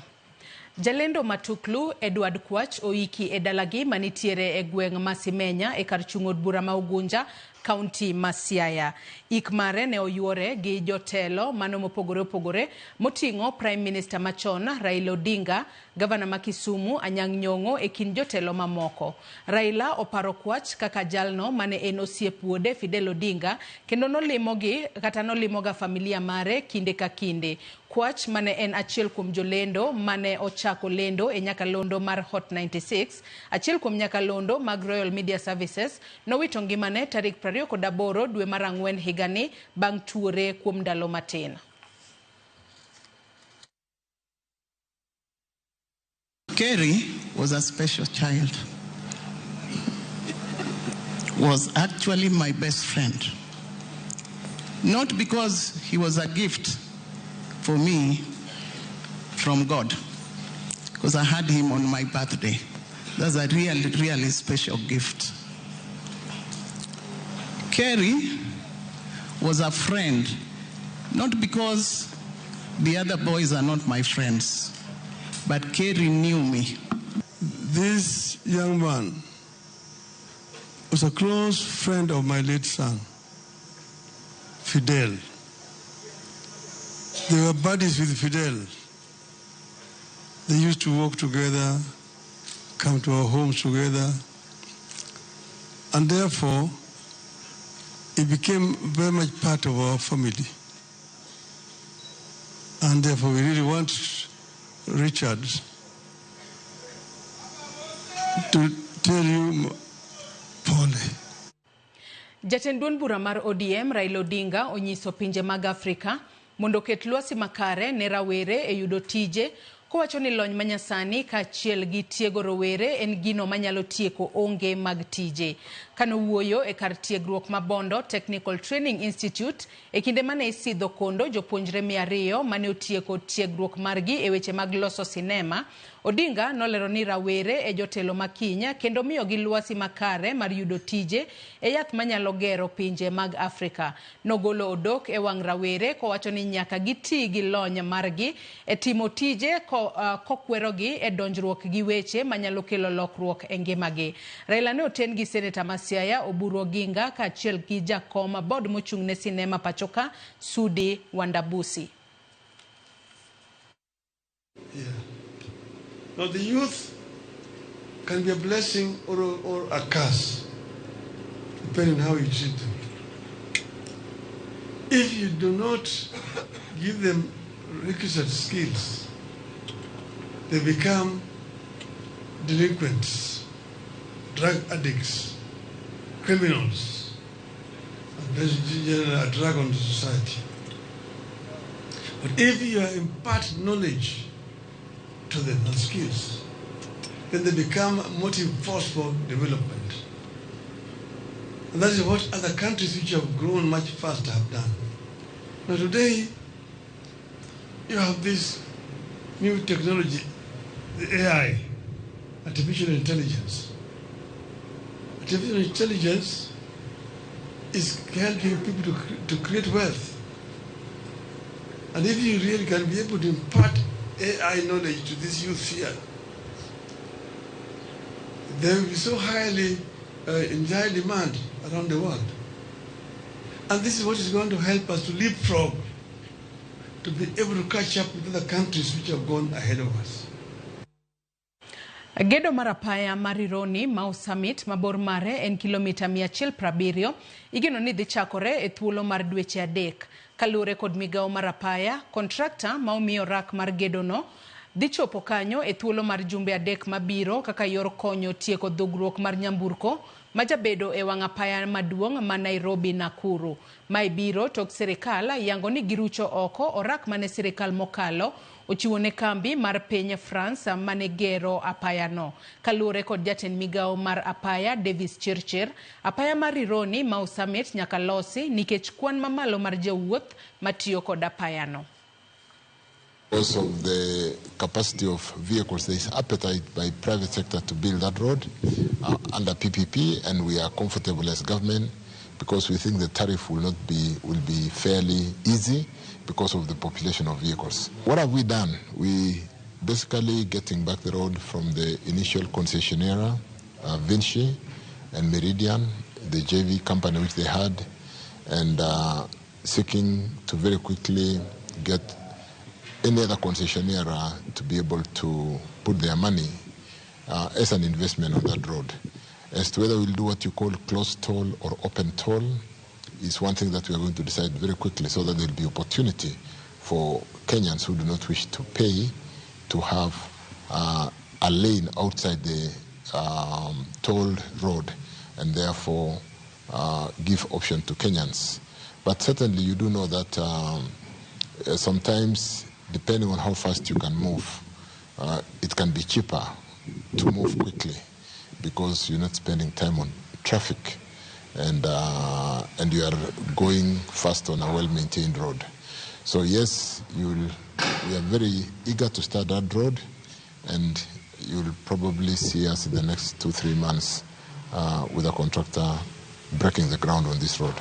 Jalendo matuklu Edward Kwach oiki e dalagi manitiere e gweng' ma Simenya e kar chung' od bura ma Ugunja, kaunti ma Siaya. Ik mare ne oyuore gi jotelo mano mopogore opogore moting'o Prime Minister machon Raila Odinga, Gavana ma Kisumu Anyang' Nyong'o e kind jotelo mamoko. Raila oparo Kwach kaka jalno mane en osiep wuode Fidel Odinga kendo nolimogi kata nolimoga familia mare kinde ka kinde. Kwach mane en achiel kuom jolendo mane ochako lendo e nyakalondo mar Hot 96, achiel kuom nyakalondo mag Royal Media Services, nowito ngimane tarik 28 dwe mar ang'wen higani bang' tuore kuom ndalo matin. Kerry was a special child, was actually my best friend. Not because he was a gift for me from God, because I had him on my birthday. That's a really, really special gift. Kerry was a friend, not because the other boys are not my friends, but Kerry knew me. This young man was a close friend of my late son, Fidel. They were buddies with Fidel. They used to work together, come to our homes together, and therefore, it became very much part of our family. And therefore, we really want Richard to tell you, pole. Jatend duond bura mar ODM Raila Odinga onyiso pinje mag Afrika mondo oket lwasi makare ne rawere e yudo tije, kowacho ni lony manyasani kaachiel gi tiego rowere en gino manyalo tieko onge mag tije. Kanowuoyo e kar tiegruok ma Bondo Technical Training Institute e kinde mane isidho kondo jopuonjre 200 mane otieko tiegruok margi e weche mag loso sinema, Odinga nolero ni rawere e jotelo makinya kendo miyogi lwasi makare mar yudo tije e yath manyalo gero pinje mag Afrika. Nogolo odok e wang' rawere kowacho ni nyaka giti gi lony margi e timo tije kokwerogi e donjruok gi weche manyalo kelo lokruok e ngimagi. Raila ne oten gi Seneta ma Siaya Oburu Oginga kaachiel gi jakom board mochung' ne sinema pachoka Sudi Wandabusi. Yeah. Now the youth can be a blessing or a curse, depending on how you treat them. If you do not give them requisite skills, they become delinquents, drug addicts, criminals, and basically a drag on the society. But if you impart knowledge to them and skills, then they become a motive force for development. And that is what other countries which have grown much faster have done. Now today, you have this new technology, the AI, artificial intelligence. Artificial intelligence is helping people to create wealth. And if you really can be able to impart AI knowledge to this youth here, they will be so highly in high demand around the world. And this is what is going to help us to leapfrog, to be able to catch up with other countries which have gone ahead of us. Gedo mar apaya mar Rironi Mau Summit mabor mare en kilomita 170 igeno ni dhi chakore e thuolo mar dweche 3. Kaluwore kod migawo mar apaya, kontrakta ma omiyo rak mar gedono dhi chopo kanyo e thuolo mar jumbe 3 mabiro kaka yor konyo tieko dhugruok mar nyamburko majabedo e wang' apaya maduong' ma Nairobi Nakuru. Mae biro tok sirikal yango ni girucho oko orak mane sirikal mokalo ochiwo ne kambi mar piny France mane gero apayano. Kaluwore kod jatend migawo mar apaya Davis Chirchir, apaya mar Rironi Mau Summit nyaka losi nikech kwan mamalo mar jowuoth matiyo kod apayano. Because of the capacity of vehicles, there is appetite by private sector to build that road under PPP, and we are comfortable as government because we think the tariff will be fairly easy because of the population of vehicles. What have we done? We basically getting back the road from the initial concessionaire, Vinci and Meridian, the JV company which they had, and seeking to very quickly get any other concessionaire to be able to put their money as an investment on that road. As to whether we'll do what you call closed toll or open toll is one thing that we are going to decide very quickly, so that there will be opportunity for Kenyans who do not wish to pay to have a lane outside the tolled road, and therefore give option to Kenyans. But certainly you do know that sometimes, depending on how fast you can move, it can be cheaper to move quickly because you're not spending time on traffic, and you are going fast on a well-maintained road. So yes, we are very eager to start that road, and you'll probably see us in the next 2-3 months with a contractor breaking the ground on this road.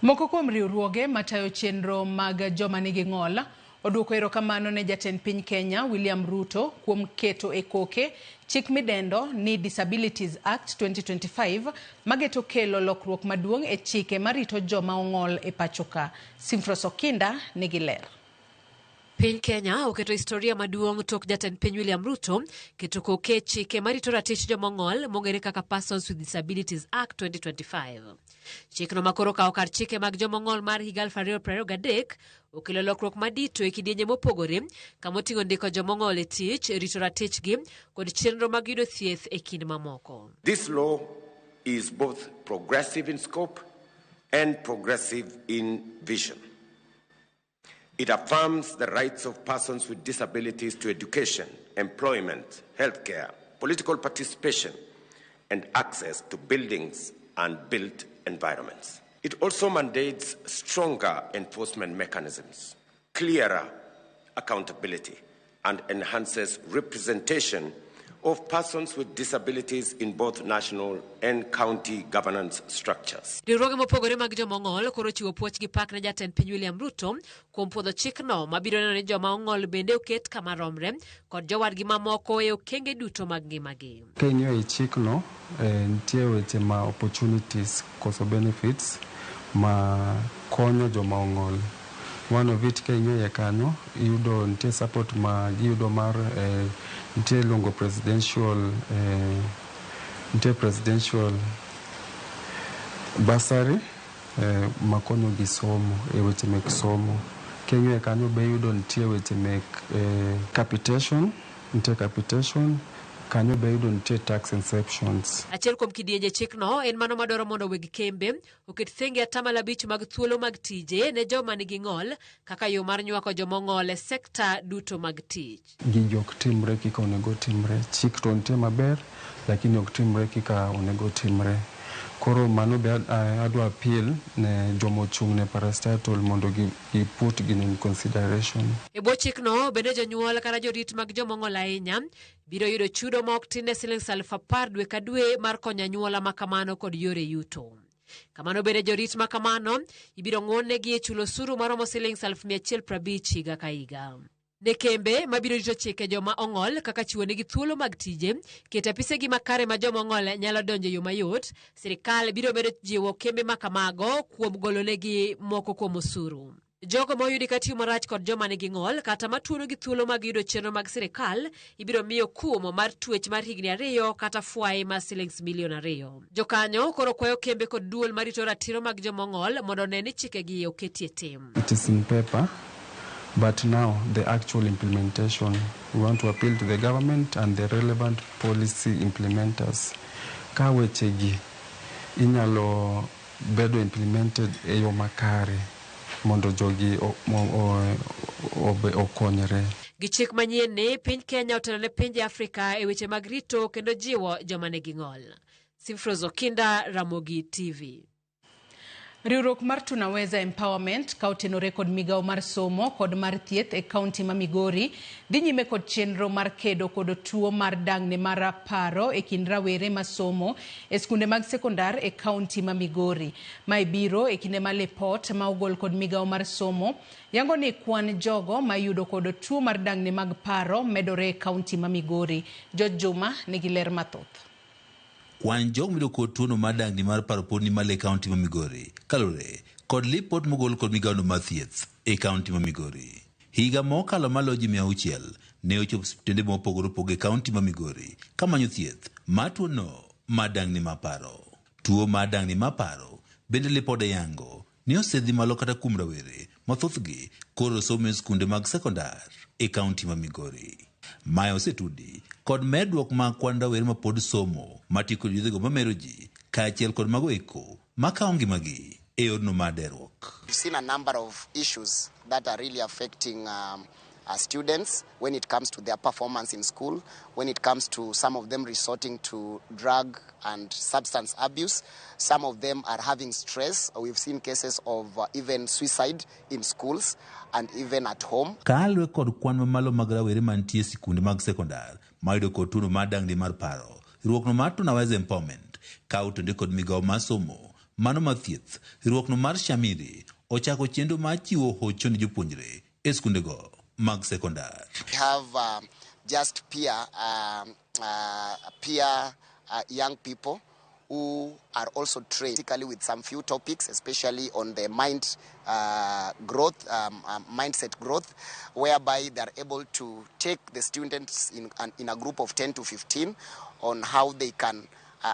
Moko kuom riwruoge matayo chenro mag joma nigi ng'ol oduoko erokamano ne jatend piny Kenya William Ruto kuom keto e koke chik midendo ni Disabilities Act 2025 mageto kelo lokruok maduong' e chike marito joma ong'ol e pachoka. Simfros Okinda nigi ler. Piny Kenya oketo historia maduong' tok jatend piny William Ruto keto koke chike marito ratich jomong'ol mong'ere kaka Persons with Disabilities Act 2025. Chikno makoro kawo kar chike mag jomong'ol mar higa 2023 okelo lokruok madito e kidienje mopogore kamoting'o ndiko jomong'ol e tich, rito ratichgi kod chenro mag yudo thieth e kind mamoko. This law is both progressive in scope and progressive in vision. It affirms the rights of persons with disabilities to education, employment, healthcare, political participation, and access to buildings and built environments. It also mandates stronger enforcement mechanisms, clearer accountability, and enhances representation of persons with disabilities in both national and county governance structures. Riwruoge mopogore mag joma ong'ol koro chiwo puoch gi pak ne jatend piny William Ruto kuom puodho chikno mabiro neno ni joma ong'ol bende oket kama romre kod jowadgi mamoko e okenge duto mag ngimagi. Ka ing'iyo e chikno, nitie weche ma opportunities koso benefits ma konyo joma ong'ol. One of it, ka ing'iyo iye kanyo, iyudo nitie support ma giyudo mar nitie iluongo presidential nitie presidential bursary makonyo gi somo e weche mek somo. King'iyo kanyo be iyudo nitie weche mek capitation, nitie capitation, kanyo be iyudo nitie tax exceptions. Achiel kuom kidienje chikno en mano madwaro mondo weg kembe oket thenge 5% mag thuolo mag tije ne joma nigi ng'ol kaka yo mar nywako joma ong'ol e sekta duto mag tich. Gigi ok timre kaka onego timre. Chik to nitie maber, lakini ok timre kaka onego timre. Koro mano be adwa appeal ne joma ochung' ne parastatal mondo gi put gini in consideration. E bwo chikno bende jonyuol kata jorit mag joma ong'ol ahinya biro yudo chudo ma ok tin ne siling 10,000 dwe ka dwe mar konyo anyuola ma kamano kod yore yuto. Kamano bende jorit ma kamano ibiro ng'won-negi e chulo osuru maromo siling 150,000 higa ka higa. Ne kembe mabiro rito chike joma ong'ol kaka chiwonegi thuolo mag tije, keto apisegi makare ma joma ong'ol nyalo donjo e yo mayot, sirikal biro medo jiwo kembe ma kamago kuom golonegi moko kuom osuru. Jogo ma oyudi ka tiyo marach kod joma nigi ng'ol kata matuono gi thuolo mag yudo chenro mag sirikal ibiro miyo kum mar twech mar higni 2 kata fwai mar siling milion 2. Jokanyo koro kwayo kembe kod duol marito ratiro mag joma ong'ol mondo one ni chikegi oketie tim. It is in paper, but now the actual implementation, we want to appeal to the government and the relevant policy implementers. Ka wechegi inyalo bedo implemented e yo makare mondo jogi okonyre. Gi chik manyien ni, piny Kenya otelo ne pinje Afrika e weche mag rito kendo jiwo joma nigi ng'ol. Simfros Okinda, Ramogi TV. Riwruok mar Tunaweza Empowerment ka otenore kod migawo mar somo kod mar thieth e kaunti ma Migori dhi nyime kod chenro mar kedo kod tuo mar dang'ni mar paro e kind rawere masomo e skunde mag sekondar e kaunti ma Migori. Mae biro e kinde ma lipot ma ogol kod migawo mar somo yango ni kwan jogo ma yudo kod tuo mar dang'ni mag paro medore e kaunti ma Migori. George Juma nigi ler mathoth. Kwan jogo miyudo kod tuono mar dang'ni mar paro pod ni malo e kaunti ma Migori kaluwore kod lipot mogol kod migawono mar thieth e kaunti ma Migori. Higa mokalo maloyo ji 600 ne ochopo osiptende mopogore opogore e kaunti ma Migori kamanyo thieth mar tuono mar dang'ni mar paro. Tuo mar dang'ni mar paro bende lipode yango ni osedhi malo kata kuom rawere ma thothgi koro somo e skunde mag sekondar e kaunti ma Migori. Mae osetudi kod medruok mag kwan rawere ma pod somo matiyo kod yedhego mamero ji kaachiel kod mago eko makawo ngimagi e yorno mar deruok. We've seen a number of issues that are really affecting students when it comes to their performance in school, when it comes to some of them resorting to drug and substance abuse. Some of them are having stress. We've seen cases of even suicide in schools and even at home. Kaluwore kod kwan mamalo mag rawere mantie e sikunde mag sekondar mayudo kod tuono mar dang'ni mar paro, riwruokno mar Tunaweza Empowerment ka otende kod migawo mar somo mano mar thieth, riwruokno mar Shamiri ochako chenro mar chiwo hocho ne jopuonjre e skundego mag sekondar. We have just peer young people who are also trained basically with some few topics, especially on the mind growth, mindset growth, whereby they are able to take the students in a group of 10 to 15 on how they can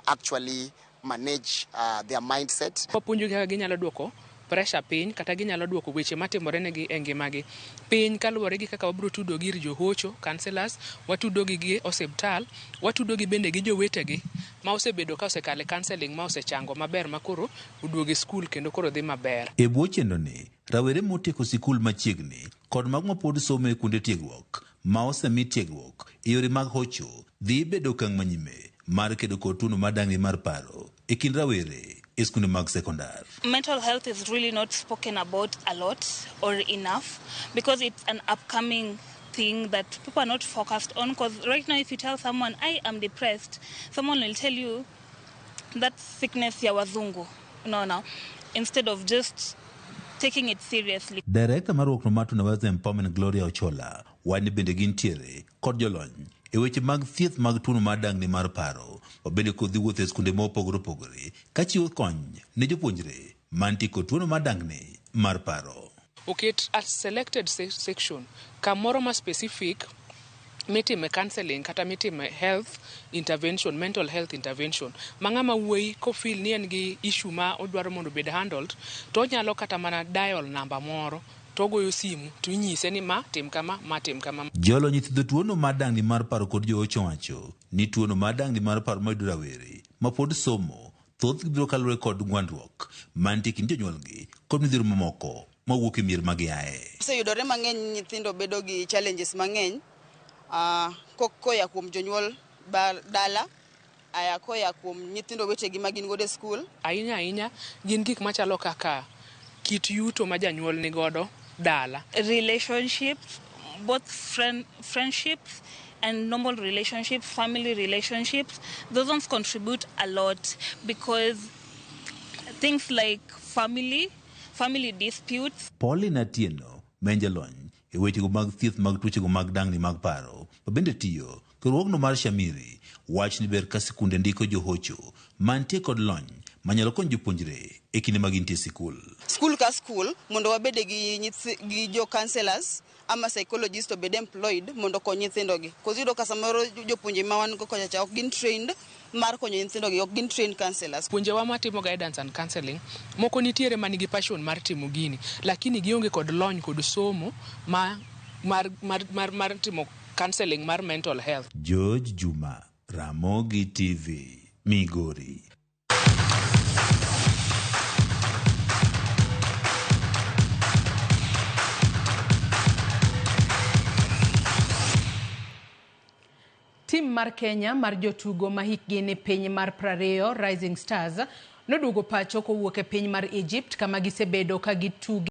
actually manage their mindset. Wapuonjogi kaka ginyalo duoko pressure piny kata ginyalo duoko weche matimore negi e ngimagi piny kaluwore gi kaka wabiro tudogi ir johocho counselors, watudogi gi osiptal, watudogi bende gi jowetegi ma osebedo ka osekalo e counseling ma osechango maber ma koro oduogo e skul kendo koro dhi maber. E bwo chenroni, rawere motieko sikul machiegni kod mago mapod somo e kuonde tiegruok ma osemi tiegruok e yore mag hocho dhi bedo okang' manyime mar kedo kod tuono mar dang'ni mar paro e kind rawere e skunde mag sekondar. Mental health is really not spoken about a lot or enough because it's an upcoming thing that people are not focused on, because right now if you tell someone I am depressed, someone will tell you that sickness ya wazungu. No, instead of just taking it seriously. Director mar riwruokno mar Tunaweza Empowerment Gloria Ochola wacho ni bende gintiere kod jolony e weche mag thieth mag tuono mar dang'ni mar paro mabende kodhi wuotho e skunde mopogore opogore kachiwo kony ne jopuonjre mantie kod tuono mar dang'ni mar paro. Oket a selected section kamoro ma specific Mitime counseling kata mitime health intervention, mental health intervention, ma ng'ama wuoyi kofeel ni en gi issue ma odwaro mondo obed handled, to onyalo kata mana dial namba moro to ogoyo simu to inyise ni ma tim kama, ma tim kama. Jolony e thiedho tuono mar dang'ni mar paro kod joocho wacho ni tuono mar dang'ni mar paro mayudo rawere mapod somo thothgi biro kaluwore kod gwandruok mantie kind jonyuolgi kod midhiero mamoko mawuok e mier ma giaye. Oseyudore mang'eny nyithindo bedo gi challenges mang'eny koya kuom jonyuol dala, aya koya kuom nyithindo wetegi ma gin godo e skul. Ahinya ahinya gin gik machalo kaka kit yuto ma janyuol nigodo dala. Relationships, both friendships and normal relationships, family relationships, those ones contribute a lot because things like family disputes. Pauline Atieno, ma en jalony e wechego mag thieth mag tuochego mag dang'ni mag paro, ma bende tiyo e riwruogno mar Shamiri, wach ni ber ka sikunde ndiko johocho mantie kod lony manyalo konyo jopuonjre e kinde ma gintie e sikul. Skul ka skul mondo wabede gi jo counselors ama psychologist obed employed mondo okony nyithindo gi. Cause iyudo ka samoro jopuonje ma wan go kocha cha ok gin trained mar konyo nyithindo gi, ok gin trained counselors. Puonjewa matimo guidance and counseling moko nitiere manigi passion mar timo gini, lakini gionge kod lony kod somo ma mar timo counseling mar mental health. George Juma, Ramogi TV, Migori. Tim mar Kenya mar jotugo ma hikgi ni piny mar 20 Rising Stars noduogo pacho kowuok e piny mar Egypt kama gisebedo ka gituge.